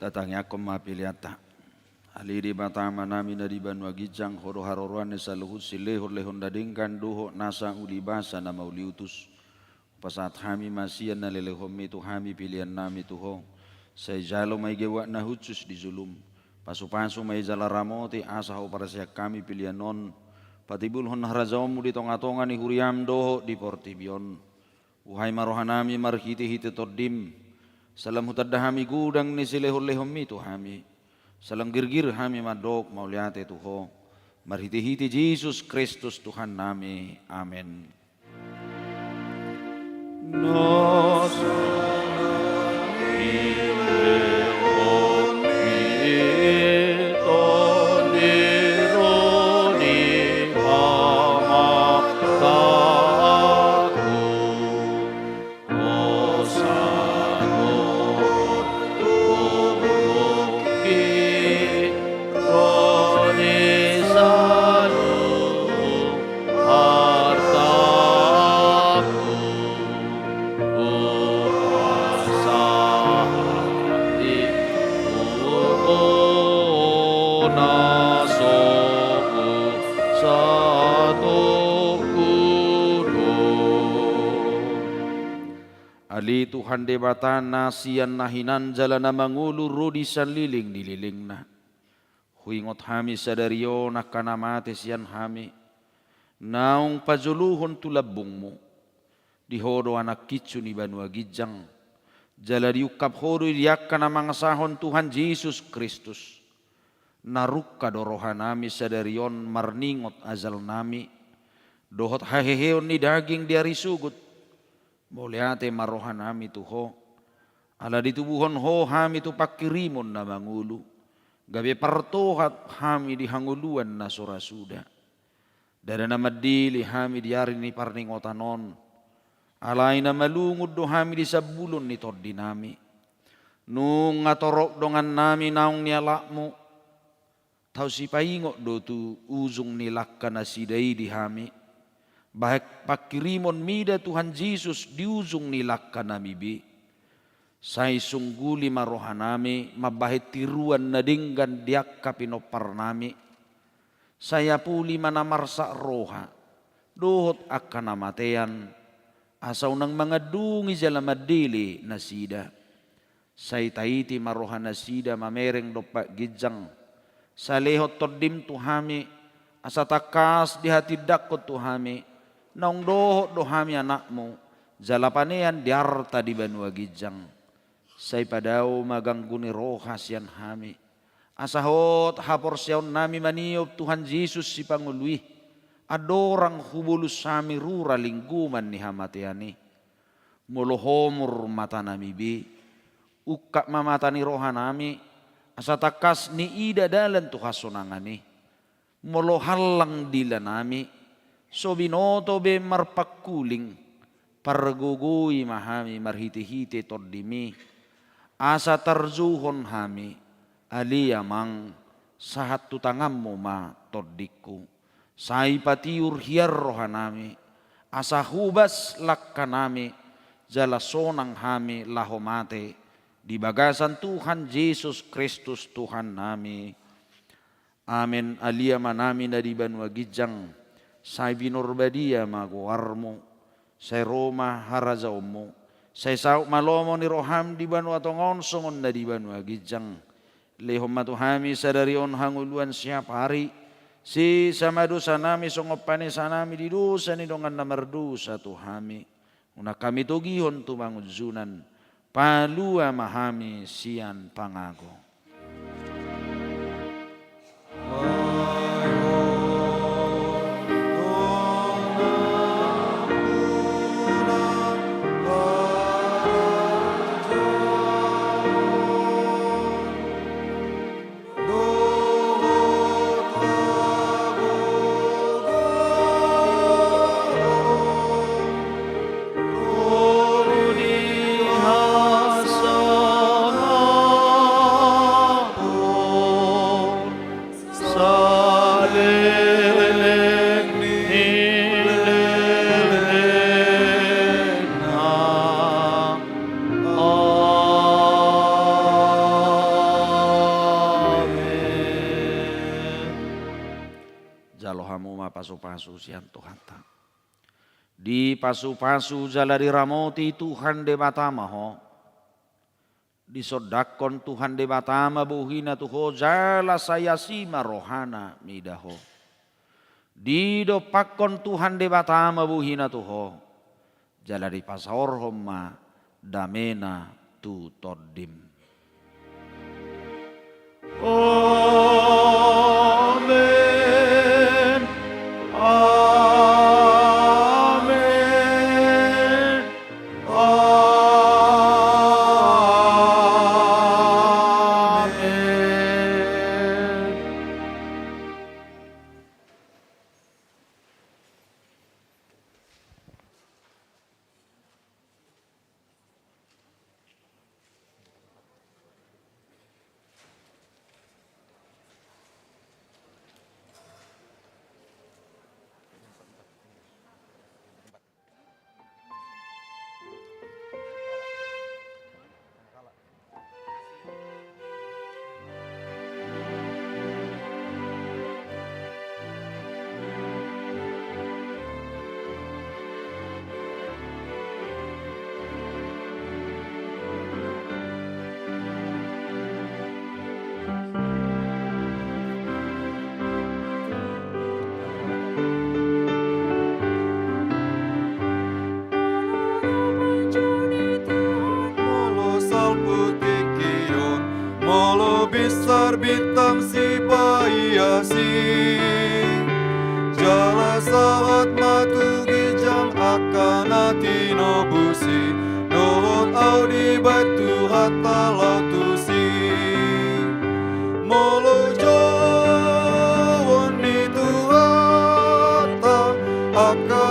Tangiangkon ma peleanta. Ale Debata Amanami na di banua ginjang, Ho do haroroan ni saluhut silehonlehon na denggan dohot nasa uli basa na mauliutus. Pasahat hami ma sian na nilehonmi tu hami peleannami tu Ho. Sai jalo ma i gauak na hushus di jolom. Pasupasu ma i jala ramoti asa huparsiajar hami pelean on patimbulhon harajaonmu di tongatonga ni huriam dohot di portibi on. Uhai ma rohanami marhitehite Tondim, sai lam hutanda hami godang ni silehonlehonmi tu hami. Sai lam girgir hami mandok mauliate tu Ho. Marhitehite Jesus Kristus Tuhannami. Amen. Ale Tuhan Debata na sian na hinan jala na mangolu ro di saleleng ni lelengna. Huingot hami sadari on angka na mate sian hami, naung pajoloan tu lambungmu. Di Ho do Anak hinsu ni banua ginjang, jala diungkap Ho do i di angka na mangasahon Tuhan Jesus Kristus. Na rungka do rohanami sadari on marningot ajalnami, dohot haheheon ni daging di ari sogot. Mauliate ma rohanami tu Ho, ala ditubuhon Ho hami tu pangkirimon na mangolu, gabe partohap hami di hangoluan na so ra suda. Ndada na mandele hami di ari ni parningotan on, alai na malungun do hami di sambulon ni tondinami. Nunga torop dongannami naung nialapmu, tau sipaingot do tu ujung ni langka nasida i di hami. Bahen pangkirimon mida Tuhan Jesus di ujung ni langkanami be. Sai sungguli ma rohanami mambahen tiruan na denggan di angka pinomparnami. Sai apuli ma na marsak roha dohot angka na matean, asa unang mangandungi jala mandele nasida. Sai taiti ma rohanasida mamereng dompak ginjang. Sai lehon Tondim tu hami, asa tangkas dihatindangkon tu hami, naung dohot do hami anakmu, jala panean di arta di banua ginjang. Sai padao ma ganggu ni roha sian hami, asa hot haporseaonnami maniop Tuhan Jesus Sipangolu i, andorang hubolus hami rura linggoman ni hamatean i. Molo homur matanami be, ungkap ma mata ni rohanami, asa tangkas niida dalan tu hasonangan i. Molo hallang dilanami, so binoto be marpangkuling, pargogoi ma hami marhitehite Tondim i, asa tarjouhon hami, ale Amang, sahat tu tanganmu ma tondingku. Sai patiur hian rohanami, asa hobas langkanami, jala sonang hami laho mate di bagasan Tuhan Jesus Kristus Tuhannami. Amen. Ale Amanami na di banua ginjang, sai pinarbadia ma goarmu, sai ro ma harajaonmu, sai saut ma lomo ni roham di banua tonga on songon na di banua ginjang. Lehon ma tu hami sadari on hangoluan siapari, sesa ma dosanami songon panesanami di dosa ni dongan na mardosa tu hami. Unang hami togihon tu pangunjunan, palua ma hami sian pangago. Olo hamu ma pasupasu sian Tuhanta. Dipasupasu jala diramoti Tuhan Debata ma ho. Disondangkon Tuhan Debata ma bohina tu ho jala sai asi ma rohana mida ho. Didompakkon Tuhan Debata ma bohina tu ho jala dipasaorhon ma damena tu tondim. Amen. Amen. Amen. Molo salpu tingki on, molo binsar bintang sipaiasi, jala sahat ma tu ginjang angka na tinobusi, dohot au dibahen Tuhanta laho tusi. Molo jouon ni Tuhanta angka